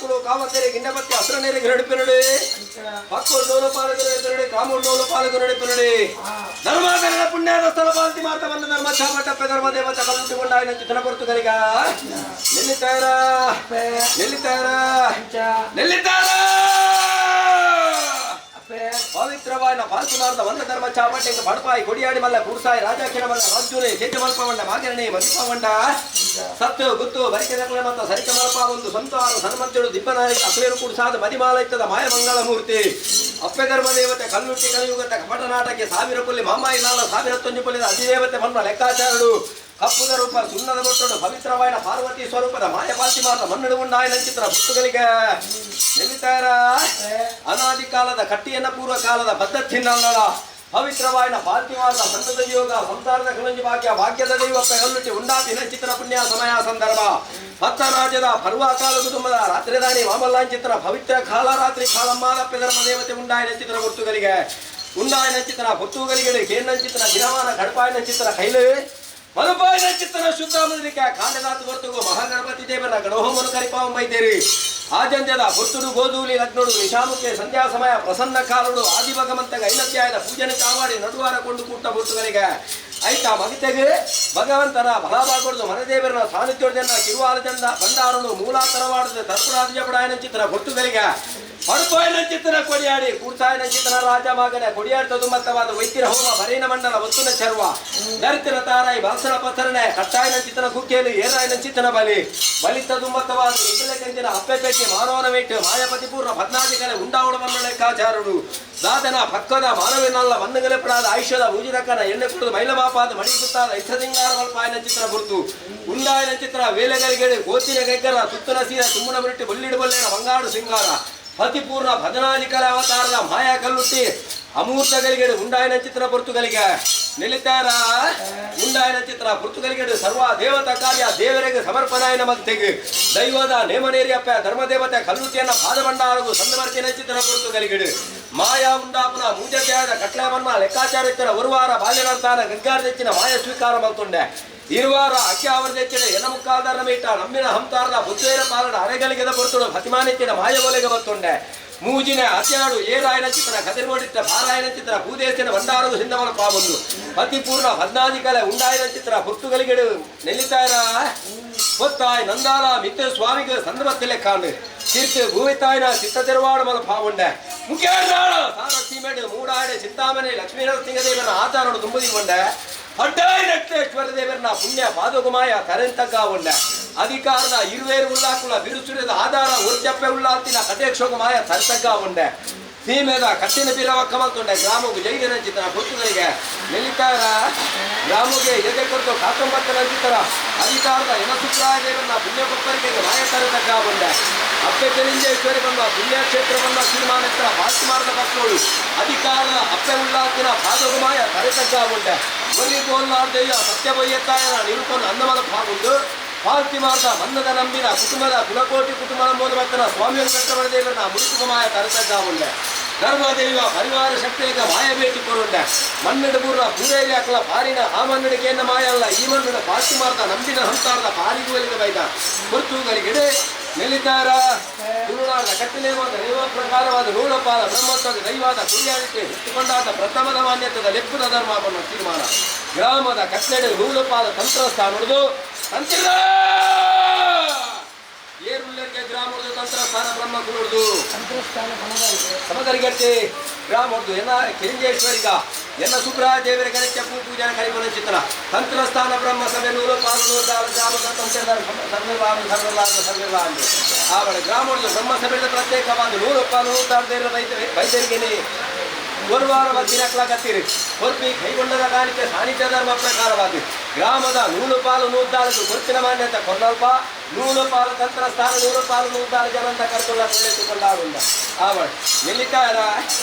ಕಾಲಕುಲು ಕಾಮತೆರೆ ಗಿಂಡಪತ್ತಿ ಅಸುರನೇರಿಗೆ ನಡಿಪಿನಡೆ ಪಕ್ಕೋಡು ಪಾಲಕರು ನಡಿಪಿನಡೆ ಕಾಮುಂಡೋಲು ಪಾಲಕರು ನಡಿಪಿನಡೆ ಧರ್ಮಾಧರಣ ಪುಣ್ಯದ ಸ್ಥಳ ಪಾಲ್ತಿ ಮಾರ್ತ ಬಂದ ಧರ್ಮ ಚಾಮಟಪ್ಪ ಧರ್ಮ ದೇವತ ಕಲ್ಲುಟ್ಟಿಕೊಂಡಾಯಿನ ಚಿತ್ರ ಪೊರ್ತುಗಲಿಗ ನಿಲ್ಲಿತಾರ ನಿಲ್ಲಿತಾರ ನಿಲ್ಲಿತಾರ ಪವಿತ್ರವಾದ ಪಾಲ್ತಿ ಮಾರ್ದ వంద ಧರ್ಮ ಚಾಮಟೆಂಗ ಬಡಪಾಯಿ ಕೊಡಿಯಾಡಿ ಮಲ್ಲ ಕುಡ್ಸಾಯಿ ರಾಜಾಕ್ಷಣ ಮಲ್ಲ ರಾಜ್ಯುನೆ ಸೇಜ ಮಲ್ಪವಂಡ ಮಾಗರಣೆ ಮದಿಪವಂಡ ಸತ್ತು ಗುತ್ತು ಬರಿಕೆ ನಕಲೆ ಮತ್ತ ಸರಿಕ ಮಲ್ಪ ಒಂದು ಸಂತಾನ ಸನ್ಮಂತುಡು ದಿಬ್ಬನಾಯಕ ಅಸುರೇರು ಕುಡ್ಸಾದ ಮದಿಮಾಲ ಇತ್ತದ ಮಾಯಮಂಗಳ ಮೂರ್ತಿ ಅಪ್ಪೆ ಧರ್ಮ ದೇವತೆ ಕಲ್ಲುಟ್ಟಿ ಕಲಿಯುಗತ ಕಪಟ ನಾಟಕ್ಕೆ ಸಾವಿರ ಪುಲ್ಲಿ ಮಾಮಾಯಿ ಲಾಲ ಸಾವಿರ ತೊಂಜು ಪುಲ್ಲಿದ ಅಧಿದೇವತೆ ಮನ್ನ ಲೆಕ್ಕಾಚಾರಡು ಕಪ್ಪುದ ರೂಪ ಸುಣ್ಣದ ಬೊಟ್ಟಡು ಪವಿತ್ರವಾದ ಪಾರ್ವತಿ ಸ್ವರೂಪದ ಮಾಯ ಪಾಲ್ತಿ ಮಾರ್ದ ಮನ್ನಡು ಉಂಡಾಯನ ಚಿತ್ರ ಪುತ್ತುಗಳಿಗೆ ನಿಲ್ಲಿತಾರ ಅನಾದಿ ಕಾಲದ ಕಟ್ಟಿಯನ್ನ ಪೂರ್ವ ಕಾಲದ ಬದ್ಧತಿನ್ನಲ್ಲ ಪವಿತ್ರವಾದ ಪಾರ್ಥಿವಾದ ಸಂತದ ಯೋಗ ಸಂಸಾರದ ಕಲಂಜಿ ಭಾಗ್ಯ ಭಾಗ್ಯದ ದೈವಪ್ಪ ಕಲ್ಲುಟ್ಟಿ ಉಂಡಾತಿನ ಚಿತ್ರ ಪುಣ್ಯ ಸಮಯ ಸಂದರ್ಭ ಪತ್ತ ರಾಜ್ಯದ ಪರ್ವಕಾಲ ಕುಟುಂಬದ ರಾತ್ರಿದಾನಿ ಮಾಮಲ್ಲಾಂಚಿತ್ರ ಪವಿತ್ರ ಕಾಲ ರಾತ್ರಿ ಕಾಲಮ್ಮಾದಪ್ಪ ಧರ್ಮ ದೇವತೆ ಉಂಡಾಯನ ಚಿತ್ರ ಗುರ್ತುಗಳಿಗೆ ಉಂಡಾಯನ ಚಿತ್ರ ಪುತ್ತುಗಳಿಗೆ ಕೇಂದ್ರಂಚಿತ್ರ ದಿನಮಾನ ಕಡಪಾಯನ ಚಿತ್ರ ಕೈಲು ಮಲಪಾಯನ ಚಿತ್ರ ಶುದ್ಧ ಮುದ್ರಿಕೆ ಕಾಂಡನಾಥ ಹೊರ್ತುಗು ಮಹಾಗಣಪತಿ ದೇವರ ಗಣಹೋಮನು ಕರಿಪಾವಂಬೈದೇರಿ ಆಜಂಜದ ಪುತ್ತುಡು ಗೋಧೂಲಿ ಲಗ್ನುಡು ನಿಶಾಮುಖೆ ಸಂಧ್ಯಾ ಸಮಯ ಪ್ರಸನ್ನ ಕಾಲುಡು ಆದಿಭಗವಂತಗ ಐನತ್ಯಾಯದ ಪೂಜನೆ ಚಾವಾಡಿ ನಡುವಾರ ಕೊಂಡು ಕೂಟ ಪುತ್ತುಗಳಿಗೆ ಐತ ಮಗಿತೆಗೆ ಭಗವಂತನ ಬಲಭಾಗೊಡ್ದು ಮನದೇವರನ ಸಾನ್ನಿಧ್ಯೋರ್ಜನ ಕಿರುವಾಲಜಂದ ಭಂಡಾರನು ಮೂಲಾತರವಾಡದ ತರ್ಪುಡಾದಿಜಪಡಾಯನ ಚಿತ್ರ ಪುತ್ತುಗಳಿಗೆ ಪಡುಪಾಯನ ಚಿತ್ರ ಕೊಡಿಯಾಡಿ ಕೂರ್ಸಾಯನ ಚಿತ್ರ ರಾಜ ಮಗನ ಕೊಡಿಯಾಡ್ತದು ಮತ್ತವಾದ ವೈದ್ಯರ ಹೋಮ ಬರೇನ ಮಂಡಲ ಒತ್ತುನ ಚರ್ವ ದರಿತರ ತಾರಾಯಿ ಬಾಸರ ಪಸರಣೆ ಕಟ್ಟಾಯನ ಚಿತ್ರ ಕುಕ್ಕೇಲು ಏರಾಯನ ಚಿತ್ರನ ಬಲಿ ಬಲಿತದು ಮತ್ತವಾದ ನಿಖಿಲ ಕಂಜಿನ ಅಪ್ಪೆಪೇಟೆ ಮಾನವನ ವೇಟು ಮಾಯಾಪತಿ ಪೂರ್ಣ ಪದ್ನಾಧಿಕಲೆ ಉಂಡಾವಣ ಲೆಕ್ಕಾಚಾರಡು ದಾದನ ಪಕ್ಕದ ಮಾನವನಲ್ಲ ಮಣ್ಣುಗಲೆಪಡಾದ ಆಯುಷ್ಯದ ಊಜಿರಕ್ಕನ ಎಣ್ಣೆ ಕುಡಿದು ಮೈಲಮಾಪಾದ ಮಡಿ ಗುತ್ತಾದ ಐಥದಿಂಗಾರ ಮಲ್ಪಾಯನ ಚಿತ್ರ ಗುರುತು ಉಂಡಾಯನ ಚಿತ್ರ ವೇಲೆಗಳಿಗೆ ಗೋತಿನ ಗಗ್ಗರ ತುತ್ತನ ಸೀರ ತುಮ್ಮನ ಮುರಿಟ್ಟು ಬೊಲ್ಲಿಡು ಬೊಲ್ಲೇನ ಬಂಗಾಡು ಸಿಂಗಾರ ಪತಿಪೂರ್ಣ ಭಜನಾಧಿಕರ ಅವತಾರದ ಮಾಯಾ ಕಲ್ಲುಟ್ಟಿ ಅಮೂರ್ತಗಳಿಗೆ ಉಂಡಾಯನ ಚಿತ್ರ ಪೊರ್ತುಗಳಿಗೆ ನಿಲ್ಲಿತಾರ ಉಂಡಾಯನ ಚಿತ್ರ ಪೊರ್ತುಗಳಿಗೆ ಸರ್ವ ದೇವತಾ ಕಾರ್ಯ ದೇವರಿಗೆ ಸಮರ್ಪಣಾಯನ ಮಗ್ತೆಗೆ ದೈವದ ನೇಮನೇರಿಯಪ್ಪ ಧರ್ಮದೇವತೆ ಕಲ್ಲುಟ್ಟಿಯನ್ನ ಪಾದಭಂಡಾರಗು ಸಂದಮರ್ತಿನ ಚಿತ್ರ ಪೊರ್ತುಗಳಿಗೆ ಮಾಯಾ ಉಂಡಾಪನ ಮೂಜತ್ಯಾದ ಕಟ್ಲಮನ್ಮ ಲೆಕ್ಕಾಚಾರ ಇತ್ತರ ಒರುವಾರ ಬಾಲ್ಯನಂತಾನ ಗಂಗಾರ తెచ్చిన ಮಾಯ ಸ್ವೀಕಾರ ಮಲ್ತುಂಡೆ ಇರುವಾರ ಅಕ್ಕಿ ಅವರ తెచ్చిన ಎನ ಮುಕ್ಕಾದಾರನ ಮೀಟ ನಮ್ಮಿನ ಹಂತಾರದ ಬುದ್ಧೇರ ಪಾಲನ ಅರೆಗಲಿಗೆದ ಪೊರ್ತುಡು ಫತಿಮಾನೆತ್ತಿನ ಮಾಯ ಒಲೆಗೆ ಬತ್ತುಂಡೆ ಮೂಜಿನ ಅತ್ಯಾಡು ಏರಾಯನ ಚಿತ್ರ ಕದಿರ್ಮಡಿಟ್ಟ ಪಾರಾಯನ ಚಿತ್ರ ಭೂದೇಶನ ಭಂಡಾರವು ಸಿಂಧವನ ಪಾವೊಂದು ಪತಿಪೂರ್ಣ ಪದ್ನಾದಿಕಲೆ ಉಂಡಾಯನ ಚಿತ್ರ ಪುರ್ತುಗಲಿಗೆಡು ನೆಲ್ಲಿತಾಯರ ಗೊತ್ತಾಯ್ ನಂದಾಲ ಮಿತ್ರ ಸ್ವಾಮಿಗೆ ಸಂದರ್ಭದಲ್ಲೇ ಕಾಣು ತೀರ್ಥ ಭೂಮಿತಾಯಿನ ಚಿತ್ತ ತಿರುವಾಡ ಮಲ ಪಾವುಂಡೆ ಮುಖ್ಯನಾಳ ಸಾರ ಸೀಮೆಡು ಮೂಡಾಡೆ ಚಿಂತಾಮಣಿ ಲಕ್ಷ್ಮೀನರಸಿಂಹದೇವನ ಆಚಾರನು ತುಂಬುದಿ ಅಡ್ಡಾಯನಟ್ಟೇಶ್ವರ ದೇವರನ ಪುಣ್ಯ ಪಾದಗುಮಾಯ ತರೆಂತಗ್ಗ ಉಂಡೆ ಅಧಿಕಾರದ ಇರುವೇರು ಉಳ್ಳಾಕುಲ ಬಿರುಸುರಿದ ಆಧಾರ ಉರ್ಜಪ್ಪೆ ಉಳ್ಳಾತಿನ ಕಟೇಕ್ಷೋಗಮಾಯ ತರೆತಗ್ಗ ಉಂಡೆ ಸೀಮೆದ ಕಟ್ಟಿನ ಬಿರವ ಕಮಲ್ತುಂಡೆ ಗ್ರಾಮವು ಜೈನ ಚಿತ್ರ ಪುತ್ತುಗಳಿಗೆ ನಿಲ್ಲಿತಾರ ಗ್ರಾಮಗೆ ಎದೆ ಕೊರತು ಕಾತಂಬತ್ತನ ಚಿತ್ರ ಅಧಿಕಾರದ ಯಮಸುಪ್ರಾಯ ದೇವರನ್ನ ಪುಣ್ಯ ಕೊಪ್ಪರಿಗೆ ಮಾಯ ತರೆತಗ್ಗ ಉಂಡೆ ಅಪ್ಪೆ ತೆಲಿಂಜೇಶ್ವರಿ ಬಂದ ಪುಣ್ಯಕ್ಷೇತ್ರ ಬಂದ ತೀರ್ಮಾನತ್ರ ಬಾಲ್ತಿಮಾರದ ಮಕ್ಕಳು ಅಧಿಕಾರದ ಅಪ್ಪೆ ಉಳ್ಳಾತಿನ ಪಾದಗುಮಾಯ ತರೆತಗ್ಗ ಉಂಡೆ ಒಲಿ ಗೋಲ್ನಾರ್ದೆಯ ಸತ್ಯಬಯ್ಯತ್ತಾಯನ ನಿರುಪನ್ ಅನ್ನಮಲ ಭಾಗುಂಡು ಪಾಲ್ತಿಮಾರ್ದ ಮನ್ನದ ನಂಬಿನ ಕುಟುಂಬದ ಕುಲಕೋಟಿ ಕುಟುಂಬದ ಮೋದಮತ್ತನ ಸ್ವಾಮಿಯನ್ನು ಕಟ್ಟಬಡ ದೇವರನ್ನ ಮುರುಕುಮಾಯ ತರತಗ್ಗ ಉಂಡೆ ಧರ್ಮದೈವ ಪರಿವಾರ ಶಕ್ತಿಯ ಮಾಯ ಭೇಟಿ ಕೊರುಂಡೆ ಮನ್ನಡು ಪೂರ್ಣ ಪೂರೇರಿ ಹಾಕಲ ಪಾರಿನ ಆ ಮನ್ನಡಿಕೆಯನ್ನ ಮಾಯ ಅಲ್ಲ ಈ ಮನ್ನಡ ಪಾಲ್ತಿಮಾರ್ದ ನಂಬಿನ ಹಂತಾರ್ದ ಪಾರಿಗೂ ಒಲಿದ ಬೈದ ಪುರ್ತುಗಳಿಗೆಡೆ ನಿಲ್ಲಿತಾರ ತುಳುನಾಡ ಕಟ್ಟಲೇವಾದ ದೈವ ಪ್ರಕಾರವಾದ ನೂಲಪಾದ ಬ್ರಹ್ಮತ್ವದ ದೈವಾದ ಕುರಿಯಾಳಿಕೆ ಹುಟ್ಟುಕೊಂಡಾದ ಪ್ರಥಮದ ಮಾನ್ಯತೆದ ಲೆಪ್ಪುದ ಧರ್ಮ ಅನ್ನೋ ತೀರ್ಮಾನ ಗ್ರಾಮದ ಕಟ್ಟೆಡೆ ನೂಲಪಾದ ತಂತ್ರಸ್ಥಾನ ತಂತ್ರ ಏರುಳ್ಳರಿಗೆ ಗ್ರಾಮದ ತಂತ್ರಸ್ಥಾನ ಬ್ರಹ್ಮ ಕುರುಡ್ದು ಸಮದರಿಗಟ್ಟೆ ಗ್ರಾಮದ್ದು ಎನ್ನ ಕಿರಿಂಜೇಶ್ವರಿಗ ಎನ್ನ ಸುಬ್ರಾಯ ದೇವರ ಗಣೇಶ ಪೂಜಾನ ಕರಿಬನ ಚಿತ್ರ ತಂತ್ರಸ್ಥಾನ ಬ್ರಹ್ಮ ಸಭೆ ನೂರು ಪಾಲು ಗ್ರಾಮದ ತಂತ್ರ ಸರ್ವಲಾನು ಸರ್ವಲಾನು ಸರ್ವಲಾನು ಆವಳ ಗ್ರಾಮದ ಬ್ರಹ್ಮ ಸಭೆಯ ಪ್ರತ್ಯೇಕವಾದ ನೂರು ಪಾಲು ದೇವರ ವೈದ್ಯರಿಗೆ ಗುರುವಾರ ದಿನಕ್ಲಾಗತ್ತೀರಿ ಕೊರ್ಪಿ ಕೈಗೊಂಡದ ಕಾಣಿಕೆ ಸಾನ್ನಿಧ್ಯ ಧರ್ಮ ಪ್ರಕಾರವಾಗಿ ಗ್ರಾಮದ ನೂಲು ಪಾಲು ನೂದ್ದಾಳದು ಗುರುತಿನ ಮಾನ್ಯತೆ ಕೊರ್ನಲ್ಪ ನೂಲು ಪಾಲು ತಂತ್ರ ಸ್ಥಾನ ನೂರು ಪಾಲು ನೂದ್ದಾಳು ಜನಂತ ಕರ್ತುಳ್ಳ ಕೊಳ್ಳೆತ್ತುಕೊಳ್ಳಾಡುಂಡ ಆವಳ ನಿಲ್ಲಿತಾರ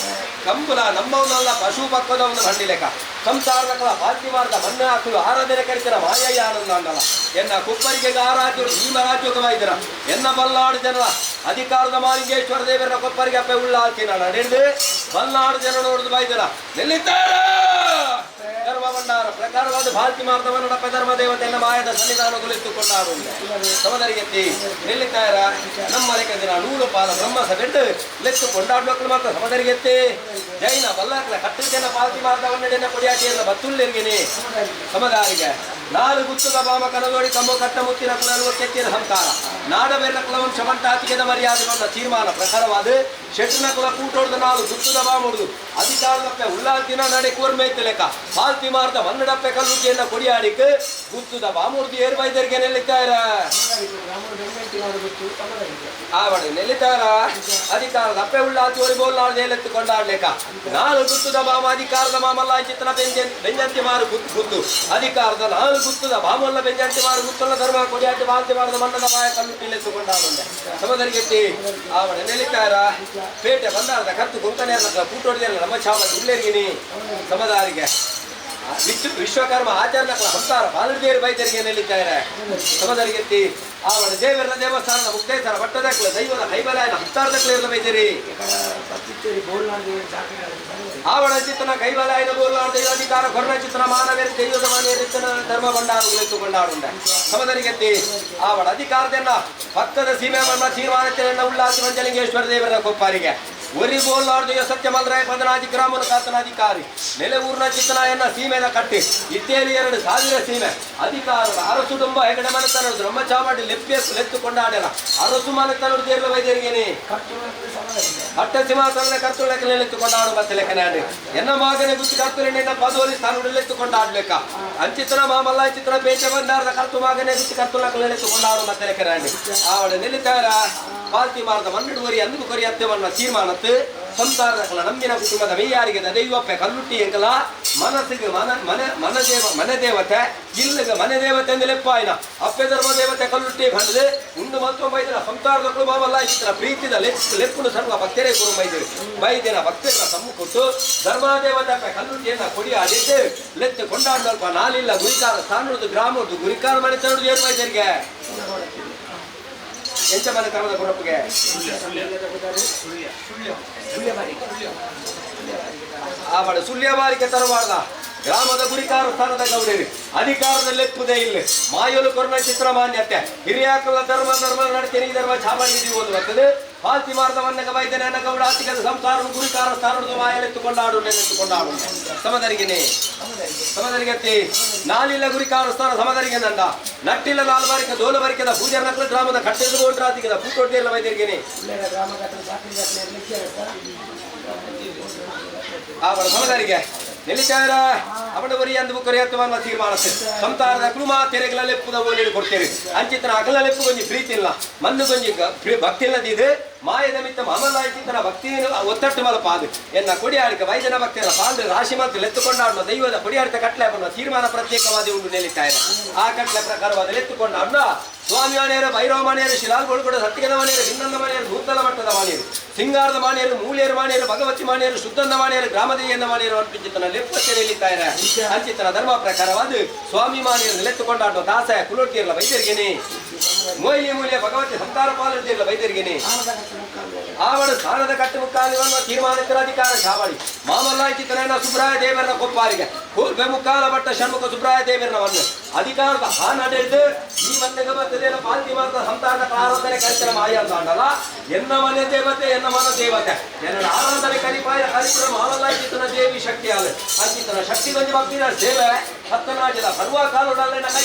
ಕಂಬುಲ ನಮ್ಮವನಲ್ಲ ಪಶು ಪಕ್ಕದ ಒಂದು ಬಂಡಿ ಲೆಕ್ಕ ಸಂಸಾರದಕಲ ಪಾಲ್ತಿಮಾರ್ದ ಮಣ್ಣು ಹಾಕಲು ಆರಾಧನೆ ಕರಿತರ ಮಾಯಯ್ಯ ಆನಂದ ಅಂದಲ್ಲ ಎನ್ನ ಕುಪ್ಪರಿಗೆ ಆರಾಧ್ಯರು ಭೀಮ ರಾಜ್ಯೋಗವಾಗಿದ್ದರ ಎನ್ನ ಬಲ್ನಾಡು ಜನರ ಅಧಿಕಾರದ ಮಾಲಿಂಗೇಶ್ವರ ದೇವರ ಕೊಪ್ಪರಿಗೆ ಅಪ್ಪೆ ಉಳ್ಳ ಹಾಕಿ ನಾನು ನಡೆದು ಬಲ್ನಾಡು ಜನ ನೋಡುದು ಬಾಯ್ದರ ನಿಲ್ಲಿತಾರ ಧರ್ಮ ಭಂಡಾರ ಪ್ರಕಾರವಾದ ಭಾರತಿ ಮಾರ್ದವನ ಧರ್ಮ ದೇವತೆಯನ್ನು ಮಾಯದ ಸನ್ನಿಧಾನಗೊಳಿಸಿಕೊಂಡಾರು ಸಮದರಿಗೆತ್ತಿ ನೆಲ್ಲಿತ್ತಾಯರ ನಮ್ಮ ಲೆಕ್ಕದಿನ ನೂಲು ಪಾಲ ಬ್ರಹ್ಮ ಸಭೆಂಡು ಲೆತ್ತು ಕೊಂಡಾಡ್ಬೇಕು ಮಾತ್ರ ಸಮದರಿಗೆತ್ತಿ ಜೈನ ಬಲ್ಲಾಕ್ಲ ಕಟ್ಟಿದ್ದೆನ ಪಾಲ್ತಿ ಮಾರ್ದವನ್ನೆಡೆನ ಕೊಡಿಯಾಟಿಯನ್ನ ಬತ್ತುಳ್ಳಿರ್ಗಿನಿ ಸಮದಾರಿಗೆ ನಾಲು ಗುತ್ತದ ಬಾಮ ಕನದೋಡಿ ಕಮ್ಮು ಕಟ್ಟ ಮುತ್ತಿನ ಕುಲಲು ಕೆತ್ತಿನ ಸಂಸಾರ ನಾಡ ಬೇರ್ನ ಕುಲವಂಶ ಬಂಟಾತಿಗೆದ ಮರ್ಯಾದೆ ಬಂದ ತೀರ್ಮಾನ ಪ್ರಕಾರವಾದ ಶೆಟ್ಟನ ಕುಲ ಕೂಟೋಡ್ದು ನಾಲು ಗುತ್ತದ ಬಾಮುಡುದು ಅಧಿಕಾರದಪ್ಪೆ ಉಳ್ಳಾಲ್ತಿನ ನಡೆ ಕೂರ್ಮೈತ ಲೆಕ್ಕ ಪಾಲ್ತಿ ಮಾರ್ದ ಮನ್ನಡಪ್ಪೆ ಕಲ್ಲುಟಿಯನ್ನ ಕೊಡಿಯಾಡಿಕ್ ಗುತ್ತದ ಬಾಮುಡ್ದು ಏರ್ ಬೈದರಿಗೆ ನೆಲ್ಲಿತ್ತಾರ ಆವಡ ನೆಲ್ಲಿತ್ತಾರ ಅಧಿಕಾರದ ಅಪ್ಪೆ ಉಳ್ಳಾಲ್ತಿ ಒರಿ ಬೋಲ್ನಾಳು ಜೈಲೆತ್ತು ಕೊಂಡಾಡ್ಲೇಕ ನಾಲು ಗುತ್ತದ ಬಾಮ ಅಧಿಕಾರದ ಮಾಮಲ್ಲ ಚಿತ್ರನ ಬೆಂಜಂತಿ ಮಾರು ಗುತ್ತು ಗುತ್ತು ಅಧಿಕಾರದ ನಾಲು ಗುತ್ತದ ಬಾಮಲ್ಲ ಬೆಂಜಂತಿ ಮಾರು ಗುತ್ತಲ್ಲ ಧರ್ಮ ಕೊಡಿಯಾಟಿ ಬಾಲ್ತಿ ಮಾರದ ಮನ್ನದ ಮಾಯ ಕಲ್ಲು ಟಿಲೆತ್ತುಕೊಂಡಾಡುಂಡೆ ಸಮದರಿಗೆತ್ತಿ ಆವಡ ನೆಲ್ಲಿತ್ತಾರ ಪೇಟೆ ಬಂದಾರದ ಕತ್ತು ಕುಂಕನೇರ್ನ ಕೂಟೋಡಿದೆಲ್ಲ ನಮ್ಮ ಚಾವ ಉಳ್ಳೇರ್ಗಿನಿ ಸಮದಾರಿಗೆ ವಿಶ್ವಕರ್ಮ ಆಚರಣೆ ಹಂಸಾರ ಬಾಲದೇರು ಬೈದರಿಗೆ ನೆಲ್ಲಿದ್ದಾರೆ ಸಮದರಿಗೆತ್ತಿ ಆವಡ ದೇವರ ದೇವಸ್ಥಾನದ ಮುಕ್ತೇಶ್ವರ ಪಟ್ಟದಕ್ಲ ದೈವದ ಕೈಬಲಾಯನ ಹಂಸಾರದಕ್ಲ ಬೈದಿರಿ ಆವಡ ಚಿತ್ತನ ಕೈಬಲಾಯನ ಬೋಲಾಡ ದೈವಾಧಿಕಾರ ಕೊರ್ಣ ಚಿತ್ತನ ಮಾನವೇರ ದೈವದ ಮಾನವೇರಿತ್ತನ ಧರ್ಮ ಭಂಡಾರುಗಳಿಟ್ಟುಕೊಂಡಾಡುಂಡ ಸಮದರಿಗೆತ್ತಿ ಆವಡ ಅಧಿಕಾರದನ್ನ ಪಕ್ಕದ ಸೀಮೆ ಮಣ್ಣ ತೀರ್ಮಾನತೆಯನ್ನ ಉಲ್ಲಾಸ ಮಂಜಲಿಂಗೇಶ್ವರ ದೇವರ ಕೊಪ್ಪಾರಿಗೆ ಒರಿ ಬೋಲಾರ್ದೆಯ ಸತ್ಯ ಮಲ್ರಾಯ ಪದನಾಜಿ ಗ್ರಾಮನ ಕಾತನಾಧಿಕಾರಿ ನೆಲೆ ಊರಿನ ಚಿತ್ತನಾಯನ್ನ ಸೀಮೆನ ಕಟ್ಟಿ ಇತ್ತೇಲಿ 2000 ಸೀಮೆ ಅಧಿಕಾರದ ಅರಸುಡುಂಬ ಹೆಗಡೆ ಮನೆತನದು ಬ್ರಹ್ಮಚಾಮಡಿ ಲೆಪ್ಪೆಸ್ ಲೆತ್ತು ಕೊಂಡಾಡಲ ಅರಸು ಮನೆತನದು ದೇರ್ಲ ವೈದ್ಯರಿಗೇನೆ ಅಟ್ಟ ಸಿಂಹಾಸನ ಕರ್ತುಳಕ್ಕೆ ನೆಲೆತ್ತು ಕೊಂಡಾಡು ಮತ್ತೆ ಲೆಕ್ಕನಾಡಿ ಎನ್ನ ಮಗನೇ ಗುತ್ತಿ ಕರ್ತುಲೆಣ್ಣ ಪದೋಲಿ ಸ್ಥಾನ ಲೆತ್ತು ಕೊಂಡಾಡ್ಲೆಕ್ಕ ಅಂಚಿತನ ಮಾಮಲ್ಲ ಚಿತ್ರ ಪೇಟೆ ಬಂದಾರದ ಕರ್ತು ಮಗನೇ ಗುತ್ತಿ ಕರ್ತುಳಕ್ಕೆ ನೆಲೆತ್ತು ಕೊಂಡಾಡು ಮತ್ತೆ ಲೆಕ್ಕನಾಡಿ ಆವಡ ನೆಲ್ಲಿತಾರ ಪಾಲ್ತಿ ಮಾರದ ಮನ್ನಿಡುವರಿ ಅಂದು ಕೊರಿ ಅತ್ಯವನ್ನ ತೀರ್ಮಾನತ್ತು ಸಂಸಾರದಕ್ಕಲ ನಂಬಿನ ಕುಟುಂಬದ ಮೆಯ್ಯಾರಿಗೆ ದೈವಪ್ಪೆ ಕಲ್ಲುಟ್ಟಿ ಎಂಕಲ ಮನಸ್ಸಿಗೆ ಮನ ಮನೆ ಮನದೇವ ಮನೆ ದೇವತೆ ಇಲ್ಲಗ ಮನೆ ದೇವತೆ ಅಂದ್ರೆ ಲೆಪ್ಪಾಯ್ನ ಅಪ್ಪೆ ಧರ್ಮ ದೇವತೆ ಕಲ್ಲುಟ್ಟಿ ಬಂದದೆ ಉಂಡು ಮಂತ್ರ ಬೈದಿನ ಸಂಸಾರದಕ್ಕಳು ಬಾಬಲ್ಲ ಇತರ ಪ್ರೀತಿದ ಲೆಪ್ಪುನು ಸರ್ವ ಭಕ್ತರೇ ಕುರು ಬೈದಿರಿ ಬೈದಿನ ಭಕ್ತರ ಸಮ್ಮುಖಟ್ಟು ಧರ್ಮದೇವತೆ ಅಪ್ಪೆ ಕಲ್ಲುಟ್ಟಿಯನ್ನ ಕೊಡಿ ಅಡಿಟ್ಟು ಲೆತ್ತು ಕೊಂಡಾಡ್ದಲ್ಪ ನಾಲಿಲ್ಲ ಗುರಿಕಾರ ಸ್ಥಾನದ್ದು ಗ್ರಾಮದ್ದು ಗುರಿಕಾರ ಮನೆ ತರಡು ಏನು ಬೈದರಿಗೆ ಎಂಚ ಮನೆ ತರದ ಗುರಪ್ಪಿಗೆ ಆ ಬಡ ಸುಳ್ಯ ಬಾರಿಕೆ ತರಬಾರ್ದ ಗ್ರಾಮದ ಗುರಿಕಾರ ಸ್ಥಾನದ ಗೌಡರಿ ಅಧಿಕಾರದಲ್ಲೆಪ್ಪುದೇ ಇಲ್ಲ ಮಾಯಲು ಕೊರ್ಣ ಚಿತ್ರ ಮಾನ್ಯತೆ ಹಿರಿಯಾಕಲ ಧರ್ಮ ಧರ್ಮ ನಡ್ತೇನೆ ಈ ಧರ್ಮ ಛಾಮಣಿಗೆ ಒಂದು ಬರ್ತದೆ ಪಾಲ್ತಿ ಮಾರ್ದವನ್ನ ಬೈದನೆ ಗೌಡ ಆತಿಕದ ಸಂಸಾರ ಗುರಿಕಾರ ಸ್ಥಾನದ ಮಾಯಲೆತ್ತುಕೊಂಡಾಡು ನೆನೆತ್ತುಕೊಂಡಾಡು ಸಮದರಿಗೆನೆ ಸಮದರಿಗತಿ ನಾಲಿಲ್ಲ ಗುರಿಕಾರ ಸ್ಥಾನ ಸಮದರಿಗೆ ನಂದ ನಟ್ಟಿಲ್ಲ ನಾಲ್ ಬಾರಿಕ ದೋಲ ಬಾರಿಕದ ಪೂಜಾರ ನಕಲ ಗ್ರಾಮದ ಕಟ್ಟೆದು ಓಟ್ರಾತಿಕದ ಪೂಟೋಟಿಯಲ್ಲ ವೈದ್ಯರಿಗೆನೆ ಅವಳ ಸಮದಾರಿಗೆ ನೆಲ್ಲಿಚಾರ ಅವಳ ಒರಿ ಅಂದು ಕೊರೆಯತ್ವನ್ನ ತೀರ್ಮಾನಕ್ಕೆ ಸಂಸಾರದ ಕುಲುಮ ತೆರೆಗಳ ಲೆಪ್ಪುದ ಓಲೇಳು ಕೊಡ್ತೇವೆ ಅಂಚಿತನ ಅಗಲ ಲೆಪ್ಪು ಗೊಂಜಿ ಪ್ರೀತಿ ಇಲ್ಲ ಮಣ್ಣು ಗೊಂಜಿ ಭಕ್ತಿ ಇಲ್ಲದಿದೆ ಮಾಯದ ಮಿತ್ತ ಮಾಮಲಾಯಿತಿತನ ಭಕ್ತಿಯನ್ನು ಒತ್ತಟ್ಟು ಮಲಪಾದು ಎನ್ನ ಕೊಡಿಯಾಳಿಕ ವೈದ್ಯನ ಭಕ್ತಿಯರ ಪಾಲು ರಾಶಿ ಮಾತ್ರ ಲೆತ್ತುಕೊಂಡಾಡುವ ದೈವದ ಕೊಡಿಯಾಡಿತ ಕಟ್ಲೆ ಬರುವ ತೀರ್ಮಾನ ಪ್ರತ್ಯೇಕವಾದ ಉಂಟು ನೆಲ್ಲಿತಾಯಿರ ಆ ಕಟ್ಲೆ ಪ್ರಕಾರವಾದ ಲೆತ್ತುಕೊಂಡಾಡುವ ಸ್ವಾಮಿ ಮನೆಯರು ಭೈರವ ಮನೆಯರು ಶಿಲಾಲ್ ಕೂಡ ಸತ್ಯದ ಮನೆಯರು ಭಿನ್ನಂದ ಮನೆಯರು ನೂತನ ಮಟ್ಟದ ಮಾಣಿಯರು ಸಿಂಗಾರದ ಮಾಣಿಯರು ಮೂಲೆಯರು ಮಾಣಿಯರು ಭಗವತಿ ಮಾಣಿಯರು ಶುದ್ಧಂದ ಮಾಣಿಯರು ಗ್ರಾಮದೇಯನ್ನ ಮಾಣಿಯರು ಅರ್ಪಿಚಿತನ ಲೆಪ್ಪತ್ತೆರೆಯಲ್ಲಿದ್ದಾರೆ ಅಂಚಿತನ ಧರ್ಮ ಪ್ರಕಾರವಾದ ಸ್ವಾಮಿ ಮಾಣಿಯರು ಲೆತ್ತುಕೊಂಡಾಡುವ ದಾಸ ಕುಲೋಟಿಯರ್ಲ ವೈದ್ಯರಿಗೆನೆ ಮೊಯ್ಲಿ ಮೂಲ್ಯ ಭಗವತಿ ಸಂತಾರ ಪಾಲಿರ್ದಿಲ್ಲ ವೈದ್ಯರಿಗೆನೆ ಆವಡ ಸ್ಥಾನದ ಕಟ್ಟು ಮುಕ್ಕಾಲಿವನ್ನು ತೀರ್ಮಾನಿತರ ಅಧಿಕಾರ ಚಾವಡಿ ಮಾಮಲ್ಲಾಯ್ತಿತನ ಸುಬ್ರಾಯ ದೇವರನ ಕೊಪ್ಪಾರಿಗೆ ಕೂಲ್ಬೆ ಮುಕ್ಕಾಲ ಭಟ್ಟ ಷಣ್ಮುಖ ಸುಬ್ರಾಯ ದೇವರನವನ್ನು ಅಧಿಕಾರದ ಹಾನಡೆದು ಈ ಮತ್ತೆ ಬರ್ತದೇನ ಪಾಲ್ತಿ ಮಾತ್ರ ಸಂತಾನದ ಆರಾಧನೆ ಕರಿತರ ಮಾಯ ಅಂತ ಅಂದಲ್ಲ ಎನ್ನ ಮನೆ ದೇವತೆ ಎನ್ನ ಮನ ದೇವತೆ ಎನ್ನ ಆರಾಧನೆ ಕರಿಪಾಯ ಕರಿಪುರ ಮಾಮಲ್ಲಾಯ್ತಿತನ ದೇವಿ ಶಕ್ತಿ ಅಲ್ಲ ಅಂಚಿತನ ಶಕ್ತಿ ಗೊಂಜಿ ಭಕ್ತಿನ ಸೇವೆ ಹತ್ತನಾಜದ ಸರ್ವ ಕಾಲುಡಲ್ಲ ಕೈ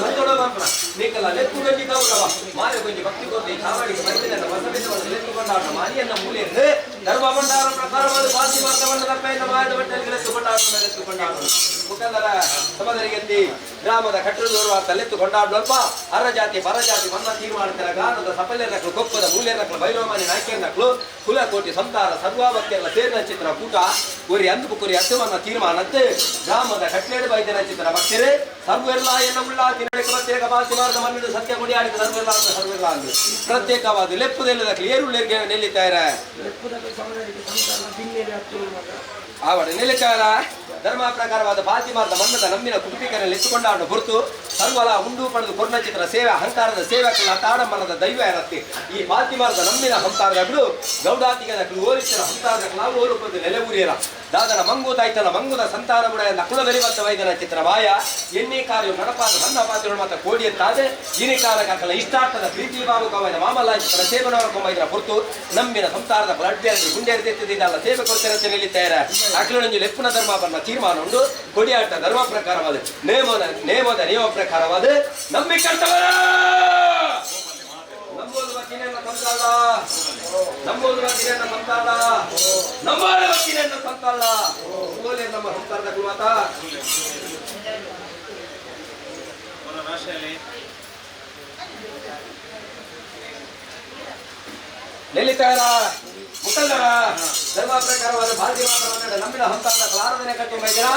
ಸಂತೋಡ ಮಾತ್ರ ನೀಕಲ್ಲ ಲೆಕ್ಕು ಗಂಜಿ ಗೌರವ ಮಾಯ ಗೊಂಜಿ ಭಕ್ತಿ ಕೊಟ್ಟು ಈ ಚಾವಡಿಗೆ ಮೈದಿನ ವಸವಿದ್ದವನ್ನು ಲೆತ್ತುಕೊಂಡಾಡ ಮಾರಿಯನ್ನ ಮೂಲೆಯನ್ನು ಧರ್ಮ ಭಂಡಾರ ಪ್ರಕಾರವಾದ ಪಾಲ್ತಿ ಮಾರ್ಗವನ್ನು ತಪ್ಪೆಯನ್ನು ಮಾಯದ ಬಟ್ಟೆಯಲ್ಲಿ ಲೆತ್ತುಕೊಂಡಾಡ ಲೆತ್ತುಕೊಂಡಾಡ ಮುಖಂಡರ ಸಮದರಿಗೆತ್ತಿ ಗ್ರಾಮದ ಕಟ್ಟಡದವರು ತಲೆತ್ತು ಕೊಂಡಾಡ್ಲಲ್ಪ ಅರಜಾತಿ ಪರಜಾತಿ ಮನ್ನ ತೀರ್ಮಾನತರ ಗಾನದ ಸಫಲ್ಯರಕ್ಳು ಕೊಪ್ಪದ ಮೂಲ್ಯರಕ್ಳು ಭೈರವಮಾನಿ ನಾಯ್ಕರನಕ್ಳು ಕುಲಕೋಟಿ ಸಂತಾರ ಸರ್ವಾಭಕ್ತಿಯರ ಸೇರಿನ ಚಿತ್ರ ಕೂಟ ಒರಿ ಅಂದು ಕುರಿ ಅತ್ತಮನ್ನ ತೀರ್ಮಾನಂತೆ ಗ್ರಾಮದ ಕಟ್ಲೇಡು ಬೈದನ ಚಿತ್ರ ಭಕ್ತರೇ ಸರ್ವೆಲ್ಲ ಎನ್ನ ಉಳ್ಳ ತಿನ್ನಡಕ್ಕೆ ಬತ್ತೇಕ ಬಾಸಿ ಮಾರ್ಗ ಮನ್ನಿಡು ಸತ್ಯ ಕೊಡಿಯಾಡಿದ ಸರ್ವೆಲ್ಲ ಅಂತ ಸರ್ವೆಲ್ಲ ಅಂದು ಪ್ರತ್ಯೇಕವಾದ ಲೆಪ್ಪುದೆಲ್ಲದ ಏರುಳ್ಳಿಗೆ ನೆಲ್ಲಿತಾರೆ. ಆವಡ ನೆಲೆಚಾರ ಧರ್ಮ ಪ್ರಕಾರವಾದ ಬಾತಿಮಾರದ ಮನ್ನದ ನಂಬಿನ ಕುಟುಂಬಿಕರಲ್ಲಿ ಎತ್ತುಕೊಂಡಾಡು ಹೊರತು ಸರ್ವಲ ಉಂಡು ಪಡೆದು ಕೊರ್ಣ ಚಿತ್ರ ಸೇವೆ ಅಹಂಕಾರದ ಸೇವಕನ ತಾಡಂಬರದ ದೈವ ಇರತ್ತೆ. ಈ ಬಾತಿಮಾರದ ನಂಬಿನ ಹಂತಾರದ ಬಿಡು ಗೌಡಾತಿಗದ ಓಲಿಚ್ಚನ ಹಂತಾರದ ನಾವು ಓಲುಪದು ನೆಲೆಊರಿಯರ ದಾದನ ಮಂಗು ತಾಯ್ತನ ಮಂಗುದ ಸಂತಾನ ಬುಡ ನಕುಲ ಬೆರಿಬತ್ತ ವೈದ್ಯನ ಚಿತ್ರ ಮಾಯ ಎಣ್ಣೆ ಕಾರ್ಯ ನಡಪಾದ ನನ್ನ ಪಾತ್ರೆ ಮಾತ್ರ ಕೋಡಿಯತ್ತಾದೆ ಇನಿಕಾರ ಕಕಲ ಇಷ್ಟಾರ್ಥದ ಪ್ರೀತಿ ಭಾವುಕವಾದ ಮಾಮಲ್ಲ ಚಿತ್ರ ಸೇವನವರ ಕೊಂಬೈದರ ಹೊರತು ನಂಬಿನ ಸಂಸಾರದ ಬ್ಲಡ್ ಗುಂಡೆ ಸೇವೆ ಕೊಡ್ತಿರತ್ತೆ ನಿಲ್ಲಿದ್ದಾರೆ ಅಖಿಲೊಂಜಿ ಲೆಪ್ಪುನ ಧರ್ಮ ಬನ್ನ ತೀರ್ಮಾನ ಉಂಡು ಕೊಡಿಯಾಟ ಧರ್ಮ ಪ್ರಕಾರವಾದ ನೇಮದ ನೇಮದ ನಿಯಮ ಪ್ರಕಾರವಾದ ನಂಬಿ ಕರ್ತವರ ನಂಬೋದು ವಕೀಲನ ಸಂತಾಲ ನಂಬೋದು ವಕೀಲನ ಸಂತಾಲ ನಂಬಾಳ ವಕೀಲನ ಸಂತಾಲ ಓಲೆ ನಮ್ಮ ಸಂಸಾರದ ಗುರುಮಾತ ನೆಲ್ಲಿತಾರ ಮುಟ್ಟಲ್ಲರ ಧರ್ಮ ಪ್ರಕಾರವಾದ ಭಾರತೀಯ ಮಾತನಾಡ ನಂಬಿನ ಹಂತಾದ ಆರಾಧನೆ ಕಟ್ಟು ಮೈದನ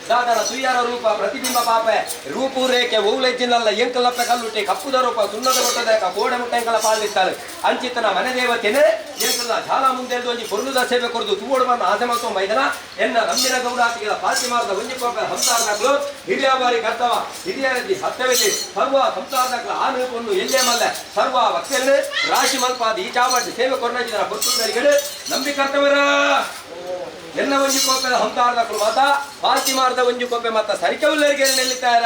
ದಾದನ ಸುಯ್ಯಾರ ರೂಪ ಪ್ರತಿಬಿಂಬ ಪಾಪೆ ರೂಪು ರೇಖೆ ಓಲೆಜ್ಜಿನಲ್ಲ ಎಂಕಲಪ್ಪೆ ಕಲ್ಲುಟ್ಟಿ ಕಪ್ಪುದ ರೂಪ ಸುಣ್ಣದ ಮೊಟ್ಟದ ಕೋಡೆ ಮುಟ್ಟೆಂಕಲ ಪಾಲಿಸ್ತಾರೆ ಅಂಚಿತನ ಮನೆ ದೇವತೆನೆ ಎಂಕಲ್ಲ ಜಾಲ ಮುಂದೆ ಒಂಜಿ ಪೊರ್ಲುದ ಸೇವೆ ಕೊರದು ತೂವೋಡು ಬಂದ ಆಸೆ ಮಲ್ತೊ ಮೈದನ ಎನ್ನ ನಂಬಿನ ಗೌಡಾತಿಗಳ ಪಾತಿಮಾರದ ಒಂಜಿ ಕೋಪ ಹಂಸಾರದಾಕ್ಲು ಹಿರಿಯ ಬಾರಿ ಕರ್ತವ ಹಿರಿಯರದಿ ಸತ್ಯವಿಲ್ಲಿ ಸರ್ವ ಸಂಸಾರದಾಕ್ಲ ಆನು ಪೊನ್ನು ಎಲ್ಲೇ ಮಲ್ಲೆ ಸರ್ವ ಭಕ್ತಿಯನ್ನು ರಾಶಿ ಮಲ್ಪಾದ ಈ ಚಾವಟಿ ಸೇವೆ ಕೊರ್ನಜಿನ ಪೊರ್ತುಗಳಿಗೆ ನಂಬಿ ಕರ್ತವರ ಎನ್ನ ಒಂಜಿ ಕೋಪೆದ ಹಂತಾರದಾಕ್ಲು ಮಾತ ಪಾತಿಮಾರದ ಒಂಜಿ ಕೋಪೆ ಮಾತ ಸರಿಕವುಲ್ಲರಿಗೆ ನಿಲ್ಲಿತ್ತಾರ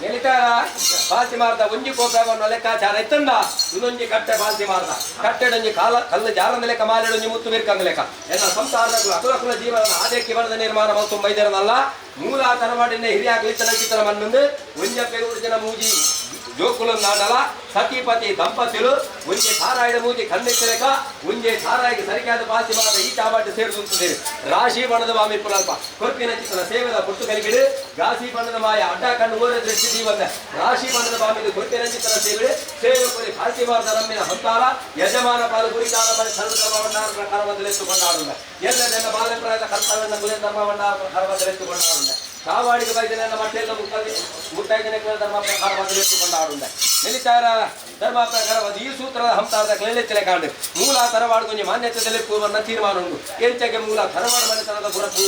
ನಿಲ್ಲಿತಾರ ಬಾಲ್ತಿ ಮಾರ್ದ ಒಂಜಿ ಕೋಪೆ ಅವನ ಲೆಕ್ಕಾಚಾರ ಎತ್ತಂದ ಇನ್ನೊಂಜಿ ಕಟ್ಟೆ ಬಾಲ್ತಿ ಮಾರ್ದ ಕಟ್ಟೆಡೊಂಜಿ ಕಾಲ ಕಲ್ಲು ಜಾರಂದ ಲೆಕ್ಕ ಮಾಲೆಡೊಂಜಿ ಮುತ್ತು ಮಿರ್ಕಂದ ಲೆಕ್ಕ ಎನ್ನ ಸಂಸಾರದ ಅಕುಲ ಕುಲ ಜೀವನ ಆದೇಕ್ಕೆ ಬರದ ನಿರ್ಮಾಣ ಮತ್ತು ಮೈದರನಲ್ಲ ಮೂಲ ತನವಾಡಿನ ಹಿರಿಯ ಕ್ಲಿತ್ತನ ಚಿತ್ರ ಮನ್ನೊಂದು ಒಂಜಪ್ಪೆ ಜನ ಮೂಜಿ ಜೋಕುಲು ನಾಡಲ ಸತಿಪತಿ ದಂಪತಿಲು ಒಂಜೆ ಸಾರಾಯಿದ ಮೂಜಿ ಕಣ್ಣೆಚ್ಚಲೆಕ ಒಂಜೆ ಸಾರಾಯಿಗೆ ಸರಿಕಾದ ಪಾಸಿ ಮಾತ ಈ ಚಾಬಾಟು ಸೇರಿಸುತ್ತದೆ ರಾಶಿ ಬಣ್ಣದ ಬಾಮಿ ಪುನಲ್ಪ ಕೊರ್ಪಿನ ಚಿತ್ರನ ಸೇವೆದ ಪುಟ್ಟು ಕಲಿಗಿಡು ಗಾಸಿ ಬಣ್ಣದ ಮಾಯ ಅಡ್ಡ ಕಣ್ಣು ಓರ ದೃಷ್ಟಿ ದೀವನ್ನ ರಾಶಿ ಬಣ್ಣದ ಬಾಮಿದು ಕೊರ್ಪಿನ ಚಿತ್ರನ ಸೇವೆ ಸೇವೆ ಕೊರಿ ಪಾಸಿ ಮಾರ್ದ ನಮ್ಮಿನ ಹಂತಾರ ಯಜಮಾನ ಪಾಲು ಗುರಿಕಾಲ ಬಳಿ ಸರ್ವಧರ್ಮ ಭಂಡಾರ ಪ್ರಕಾರವದಲೆತ್ತುಕೊಂಡಾಡುಂಡ ಎಲ್ಲ ಜನ ಬಾಲ್ಯಪ್ರಾಯದ ಕರ್ತವ್ಯ ಕುಲ ಧರ್ಮ ಭಂಡಾರ ಪ್ರಕಾರವದಲೆತ್ತುಕೊಂಡಾಡುಂಡ ಕಾವಾಡಿಗೆ ಬೈದನ ಮಟ್ಟೆಲ್ಲ ಮುತ್ತೈದನೆ ಧರ್ಮ ಪ್ರಕಾರವದಲೆತ್ತುಕೊಂಡಾಡುಂಡ ನೆಲಿತಾರ ಧರ್ಮ ಪ್ರಕಾರವಾದ ಈ ಸೂತ್ರದ ಹಂತಾರದ ಕ್ಲೇಲೆತ್ತಲೆ ಕಾಂಡು ಮೂಲ ತರವಾಡು ಕೊಂಚ ಮಾನ್ಯತೆದಲ್ಲಿ ಪೂರ್ವನ್ನ ತೀರ್ಮಾನ ಉಂಡು ಎಂಚಗೆ ಮೂಲ ತರವಾಡು ಮನೆತನದ ಪುರಪು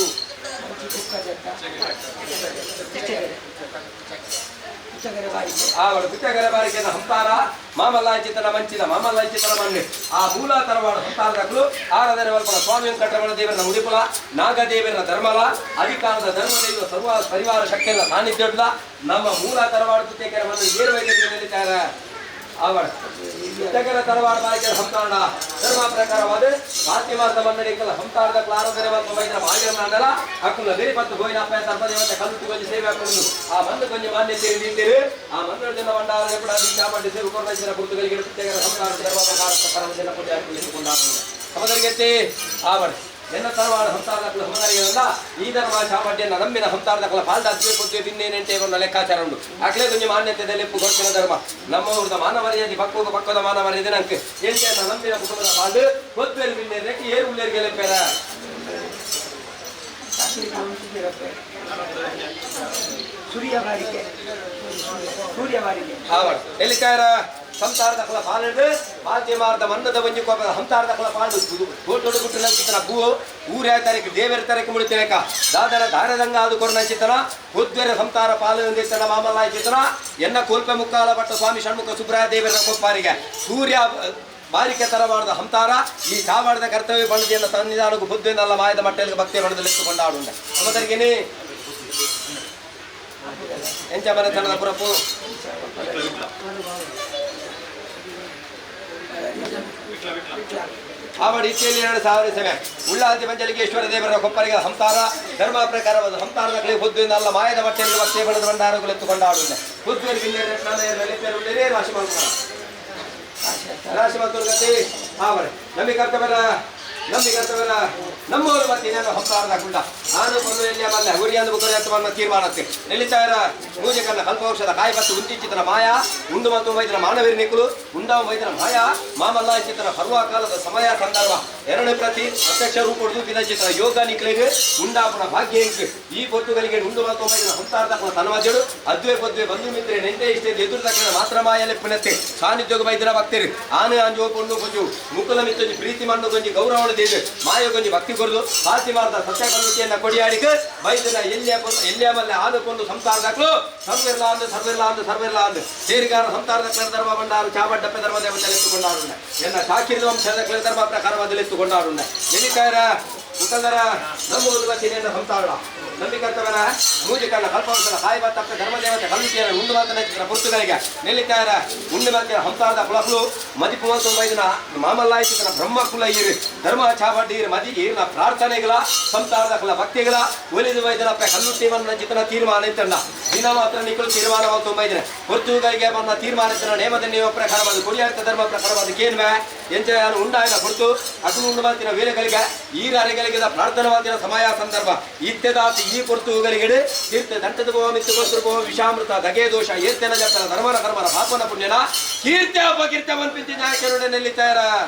ಆವಡು ಬಿಟ್ಟಗರೆ ಬಾರಿಕೆ ಹಂತಾರ ಮಾಮಲ್ಲಾಂಚಿತನ ಮಂಚಿದ ಮಾಮಲ್ಲಾಂಚಿತನ ಮಣ್ಣು ಆ ಮೂಲ ತರವಾಡು ಹಂತಾರದಕ್ಕಲು ಆರಾಧನೆ ಮಲ್ಪನ ಸ್ವಾಮಿ ವೆಂಕಟರಮಣ ದೇವರನ ಮುಡಿಪುಲ ನಾಗದೇವರನ ಧರ್ಮಲ ಅಧಿಕಾರದ ಧರ್ಮದೈವ ಸರ್ವ ಪರಿವಾರ ಶಕ್ತಿಯನ್ನ ಸಾನ್ನಿಧ್ಯ ನಮ್ಮ ಮೂಲ ತರವಾಡು ತುತ್ತೇಕೆರೆ ಮಣ್ಣು ಏರು ವೈದ್ಯ ನಿಲ್ಲಿತಾರೆ ಆವಡ ಬಿಟ್ಟಗರ ತರವಾಡು ಬಾರಿಕೆ ಹಂತಾರಣ ಧರ್ಮ ಪ್ರಕಾರವಾದ ಭಾರತೀಯ ಮನ್ನಡಿಕಲ ಹಂತಾರದ ಆರಾಧನೆ ಮಲ್ಪ ವೈದ್ಯರ ಬಾಳ್ಯನಾಡಲ ಅಕ್ಕುಲ ಬೆರಿಪತ್ತು ಗೋಯಿನ ಅಪ್ಪ ಸರ್ಪದೇವತೆ ಕಲ್ಲು ಕೊಂಚ ಸೇವೆ ಹಾಕೊಂಡು ಆ ಮಂದು ಕೊಂಚ ಮಾನ್ಯತೆ ನೀಡಿರು ಆ ಮಂದಿರ ಜನ ಭಂಡಾರ ಎಪ್ಪಡ ಚಾಮಂಡಿ ಸೇವೆ ಕೊರೈಸಿನ ಗುರುತುಗಳಿಗೆ ಪ್ರತ್ಯೇಕ ಹಂತಾರ ಧರ್ಮ ಪ್ರಕಾರ ಪ್ರಕಾರವನ್ನು ಪೂಜೆ ಹಾಕಿಕೊಂಡಾಗ ಸಮದರಿಗೆತ್ತಿ ಆವಡ ಎನ್ನ ತರವಾಡ ಹಂತಾರದಕ್ಕಲ ಹಮದರಿಗೆಲ್ಲ ಈ ಧರ್ಮ ಚಾಮಡ್ಡಿಯನ್ನ ನಂಬಿನ ಹಂತಾರದಕ್ಕಲ ಪಾಲ್ದ ಅದ್ವೇ ಕೊದ್ವೆ ಬಿನ್ನೇನೆಂಟೆ ಇವನ್ನ ಲೆಕ್ಕಾಚಾರ ಉಂಡು ಅಕ್ಲೆ ಕೊಂಚ ಮಾನ್ಯತೆದಲ್ಲಿ ಕೊಡ್ತಿನ ಧರ್ಮ ನಮ್ಮ ಊರದ ಮಾನ ಮರ್ಯಾದೆ ಪಕ್ಕದ ಪಕ್ಕದ ಮಾನ ಮರ್ಯಾದೆ ನಂಗೆ ಎಂಟೆನ್ನ ನಂಬಿನ ಕುಟುಂಬದ ಪಾಲ್ಡು ಕೊದ್ವೇರು ಬಿನ್ನೇನಕ್ಕೆ ಏರು ಉಳ್ಳೇರಿಗೆ ಲೆಪ್ಪೇರ ಸೂರ್ಯ ಬಾರಿಕೆ ಸೂರ್ಯ ಬಾರಿಕೆ ಆವಡ್ ಎಲ್ಲಿಕಾರ ಸಂಸಾರದ ಕಲ ಪಾಲಿಡು ಬಾಲ್ತಿ ಮಾರ್ದ ಮನ್ನದ ಒಂಜಿ ಕೋಪದ ಹಂತಾರದ ಕಲ ಪಾಲು ದೊಡ್ಡ ಗುಟ್ಟು ನಂಚಿತನ ಭೂ ಊರೇ ತಾರೀಕು ದೇವರ ತಾರೀಕು ಮುಳಿತೇಕ ದಾದರ ದಾರದಂಗ ಅದು ಕೊರನ ಚಿತನ ಉದ್ವೇರ ಸಂತಾರ ಪಾಲು ಎಂದಿತ್ತನ ಮಾಮಲ್ಲ ಚಿತನ ಎನ್ನ ಕೋಲ್ಪೆ ಮುಕ್ಕಾಲ ಭಟ್ಟ ಸ್ವಾಮಿ ಷಣ್ಮುಖ ಸುಬ್ರಾಯ ದೇವರ ಕೊಪ್ಪಾರಿಗೆ ಸೂರ್ಯ ಬಾರಿಕೆ ತರವಾಡದ ಹಂತಾರ ಈ ಚಾವಾಡದ ಕರ್ತವ್ಯ ಬಣ್ಣದಿಯನ್ನ ಸನ್ನಿಧಾನಕ್ಕೂ ಬುದ್ಧಿನಲ್ಲ ಮಾಯದ ಮಟ್ಟೆಗೆ ಭಕ್ತಿ ಬಣ್ಣದಲ್ಲಿ ಕೊಂಡಾಡುಂಡ ಸಮದರಿಗೆನಿ ಎಂಚ ಮನೆತನದ ಪುರಪು ಆವಡಿ ಇಚ್ಚೆಯಲ್ಲಿ 2000 ಸಮಯ ಉಳ್ಳಾಲ್ತಿ ಪಂಚಲಿಂಗೇಶ್ವರ ದೇವರ ಕೊಪ್ಪರಿಗೆ ಹಂತಾರ ಧರ್ಮ ಪ್ರಕಾರವಾದ ಹಂತಾರದ ಕಡೆ ಹುದ್ದುವಿನ ಅಲ್ಲ ಮಾಯದ ಬಟ್ಟೆಯಲ್ಲಿ ಭಕ್ತಿ ಬಣ್ಣದ ಭಂಡಾರಗಳು ಎತ್ತುಕೊಂಡಾಡುಂಡೆ ಹುದ್ದುವರಿ ಬಿಲ್ಲೆ ರಾಶಿ ಮಾಡ್ಕೊಳ ರಾಶಿ ಮಾತುಕತೆ ಆವಡೆ ನಂಬಿ ಕರ್ತವರ ನಂಬಿ ಕರ್ತವರ ನಮ್ಮವರು ಮತ್ತೆ ಏನಾದ್ರು ಹಂಸಾರದ ಗುಂಡ ಆನು ಪೊನ್ನು ಎಲ್ಲಿಯ ಮಲ್ಲೆ ಹುರಿಯಂದು ಬುಕರಿ ಅಂತ ಬಂದ ತೀರ್ಮಾನಕ್ಕೆ ನೆಲ್ಲಿತಾಯರ ಮೂಜಕನ್ನ ಕಲ್ಪವೃಕ್ಷದ ಕಾಯಿ ಬತ್ತು ಉಂಚಿಚಿತನ ಮಾಯಾ ಉಂಡು ಮತ್ತು ವೈದ್ಯನ ಮಾನವೀರ ನಿಕುಲು ಉಂಡವ ವೈದ್ಯನ ಮಾಯಾ ಮಾಮಲ್ಲ ಚಿತನ ಪರ್ವಕಾಲದ ಸಮಯ ಸಂದರ್ಭ ಎರಡನೇ ಪ್ರತಿ ಪ್ರತ್ಯಕ್ಷ ರೂಪೊಡ್ದು ದಿನಚಿತ್ರ ಯೋಗ ನಿಕ್ಲೆಗ್ ಉಂಡಾಪುನ ಭಾಗ್ಯ ಇಂಕ್ ಈ ಪೊರ್ತುಗಳಿಗೆ ಉಂಡು ಮತ್ತು ವೈದ್ಯನ ಹಂಸಾರದ ತನ್ಮಧ್ಯಡು ಅದ್ವೇ ಪದ್ವೆ ಬಂಧು ಮಿತ್ರೆ ನೆಂಟೆ ಇಷ್ಟೇ ಎದುರು ತಕ್ಕನ ಮಾತ್ರ ಮಾಯಲೆ ಪುನತ್ತೆ ಸಾನ್ನಿಧ್ಯೋಗ ವೈದ್ಯರ ಭಕ್ತರು ಆನೆ ಆಂಜೋ ಪೊಣ್ಣು ಕೊಂಜು ಮುಕುಲ ಮಿತ್ತೊಂಜಿ ಪ್ರೀತಿ ಮಣ್ಣು ಕೊಂಜಿ ಗೌರವಣ ದೇದು ಮಾಯ ಕೊಂಜಿ ಭಕ್ತಿ ಕೊರದು ಪಾತಿ ಮಾರ್ದ ಸತ್ಯ ಕಲ್ಲುಟಿಯನ್ನ ಕೊಡಿಯಾಡಿಕ ವೈದ್ಯನ ಎಲ್ಲಿಯ ಎಲ್ಲಿಯ ಮಲ್ಲೆ ಆನು ಕೊಂಡು ಸಂಸಾರದಾಕ್ಲು ಸರ್ವಿರ್ಲ ಅಂದು ಸರ್ವಿರ್ಲ ಅಂದು ಸರ್ವಿರ್ಲ ಅಂದು ಸೇರಿಗಾರ ಸಂಸಾರದ ಕ್ಲರ ಧರ್ಮ ಭಂಡಾರು ಚಾವಡ್ಡಪ್ಪೆ ಧರ್ಮ ದೇವತೆ ಎತ್ತುಕೊಂಡಾರುಂಡ ಎನ್ನ ಶಾಕಿರಿದ ವಂಶದ ಕ್ಲರ ಧರ್ಮ ಪ್ರಕಾರವಾದಲ್ಲಿ ಎತ್ತುಕೊಂಡಾರುಂಡ ಎಲ್ಲಿಕಾಯರ ಮುಕಂದರ ನಮ್ಮ ಉದ್ಬತ್ತಿನಿಯನ್ನು ಸಂಸಾರ ನಂಬಿಕರ್ತವನ ಮೂಜಿಕನ್ನ ಕಲ್ಪವೃಕ್ಷದ ಕಾಯಿ ತಕ್ಕ ಧರ್ಮದೇವತೆ ಕಲ್ಲುಟಿಯನ್ನು ಉಂಡು ಮಾತನ ಪುರ್ತುಗಳಿಗೆ ನೆಲ್ಲಿತಾಯರ ಉಂಡು ಮಾತಿನ ಹಂಸಾರದ ಕುಲಕುಲು ಮದಿಪು ಮತ್ತು ವೈದ್ಯನ ಮಾಮಲ್ಲಾಯಿಸಿದನ ಬ್ರಹ್ಮ ಕುಲ ಈರು ಧರ್ಮ ಚಾವಡ್ಡಿ ಈರು ಮದಿ ಈರಿನ ಪ್ರಾರ್ಥನೆಗಳ ಸಂಸಾರದ ಕುಲ ಭಕ್ತಿಗಳ ಒಲಿದು ವೈದ್ಯನ ಕಲ್ಲುಟ್ಟಿವನ್ನ ಚಿತನ ತೀರ್ಮಾನ ಇತ್ತಣ್ಣ ದಿನ ಮಾತ್ರ ನಿಕ್ಕಲು ತೀರ್ಮಾನವಾಗಿ ತುಂಬ ಇದ್ರೆ ಪೊರ್ತುಗರಿಗೆ ಬಂದ ತೀರ್ಮಾನ ಇತ್ತನ ನೇಮದ ನಿಯಮ ಪ್ರಕಾರವಾದ ಕೊಡಿಯಾಡ್ತ ಧರ್ಮ ಪ್ರಕಾರವಾದ ಕೇನ್ಮೆ ಎಂಚ ಯಾರು ಉಂಡಾಯನ ಹೊರತು ಅದು ಉಂಡು ಮಾತಿನ ವೇಳೆಗಳಿಗೆ ಈ ಅರೆಗಳಿಗೆ ಪ್ರಾರ್ಥನೆ ಮಾತಿನ ಸಮಯ ಸಂದರ್ಭ ಇತ್ಯದಾತಿ ಈ ಪೊರ್ತುಗಳಿಗೆ ತೀರ್ಥ ದಂಟದ ಗೋವ ಮಿತ್ತು ಗೋತ್ರ ವಿಷಾಮೃತ ದಗೆ ದೋಷ ಏರ್ತೇನ ಜಪ್ಪನ ಧರ್ಮನ ಕರ್ಮನ ಪಾಪನ ಪುಣ್ಯನ ಕೀರ್ತ್ಯ ಅಪಕೀರ್ತ್ಯ ಮನ್ಪಿಂಚಿ ನ್ಯಾಯ ನೆಲ್ಲಿತ್ತಾರ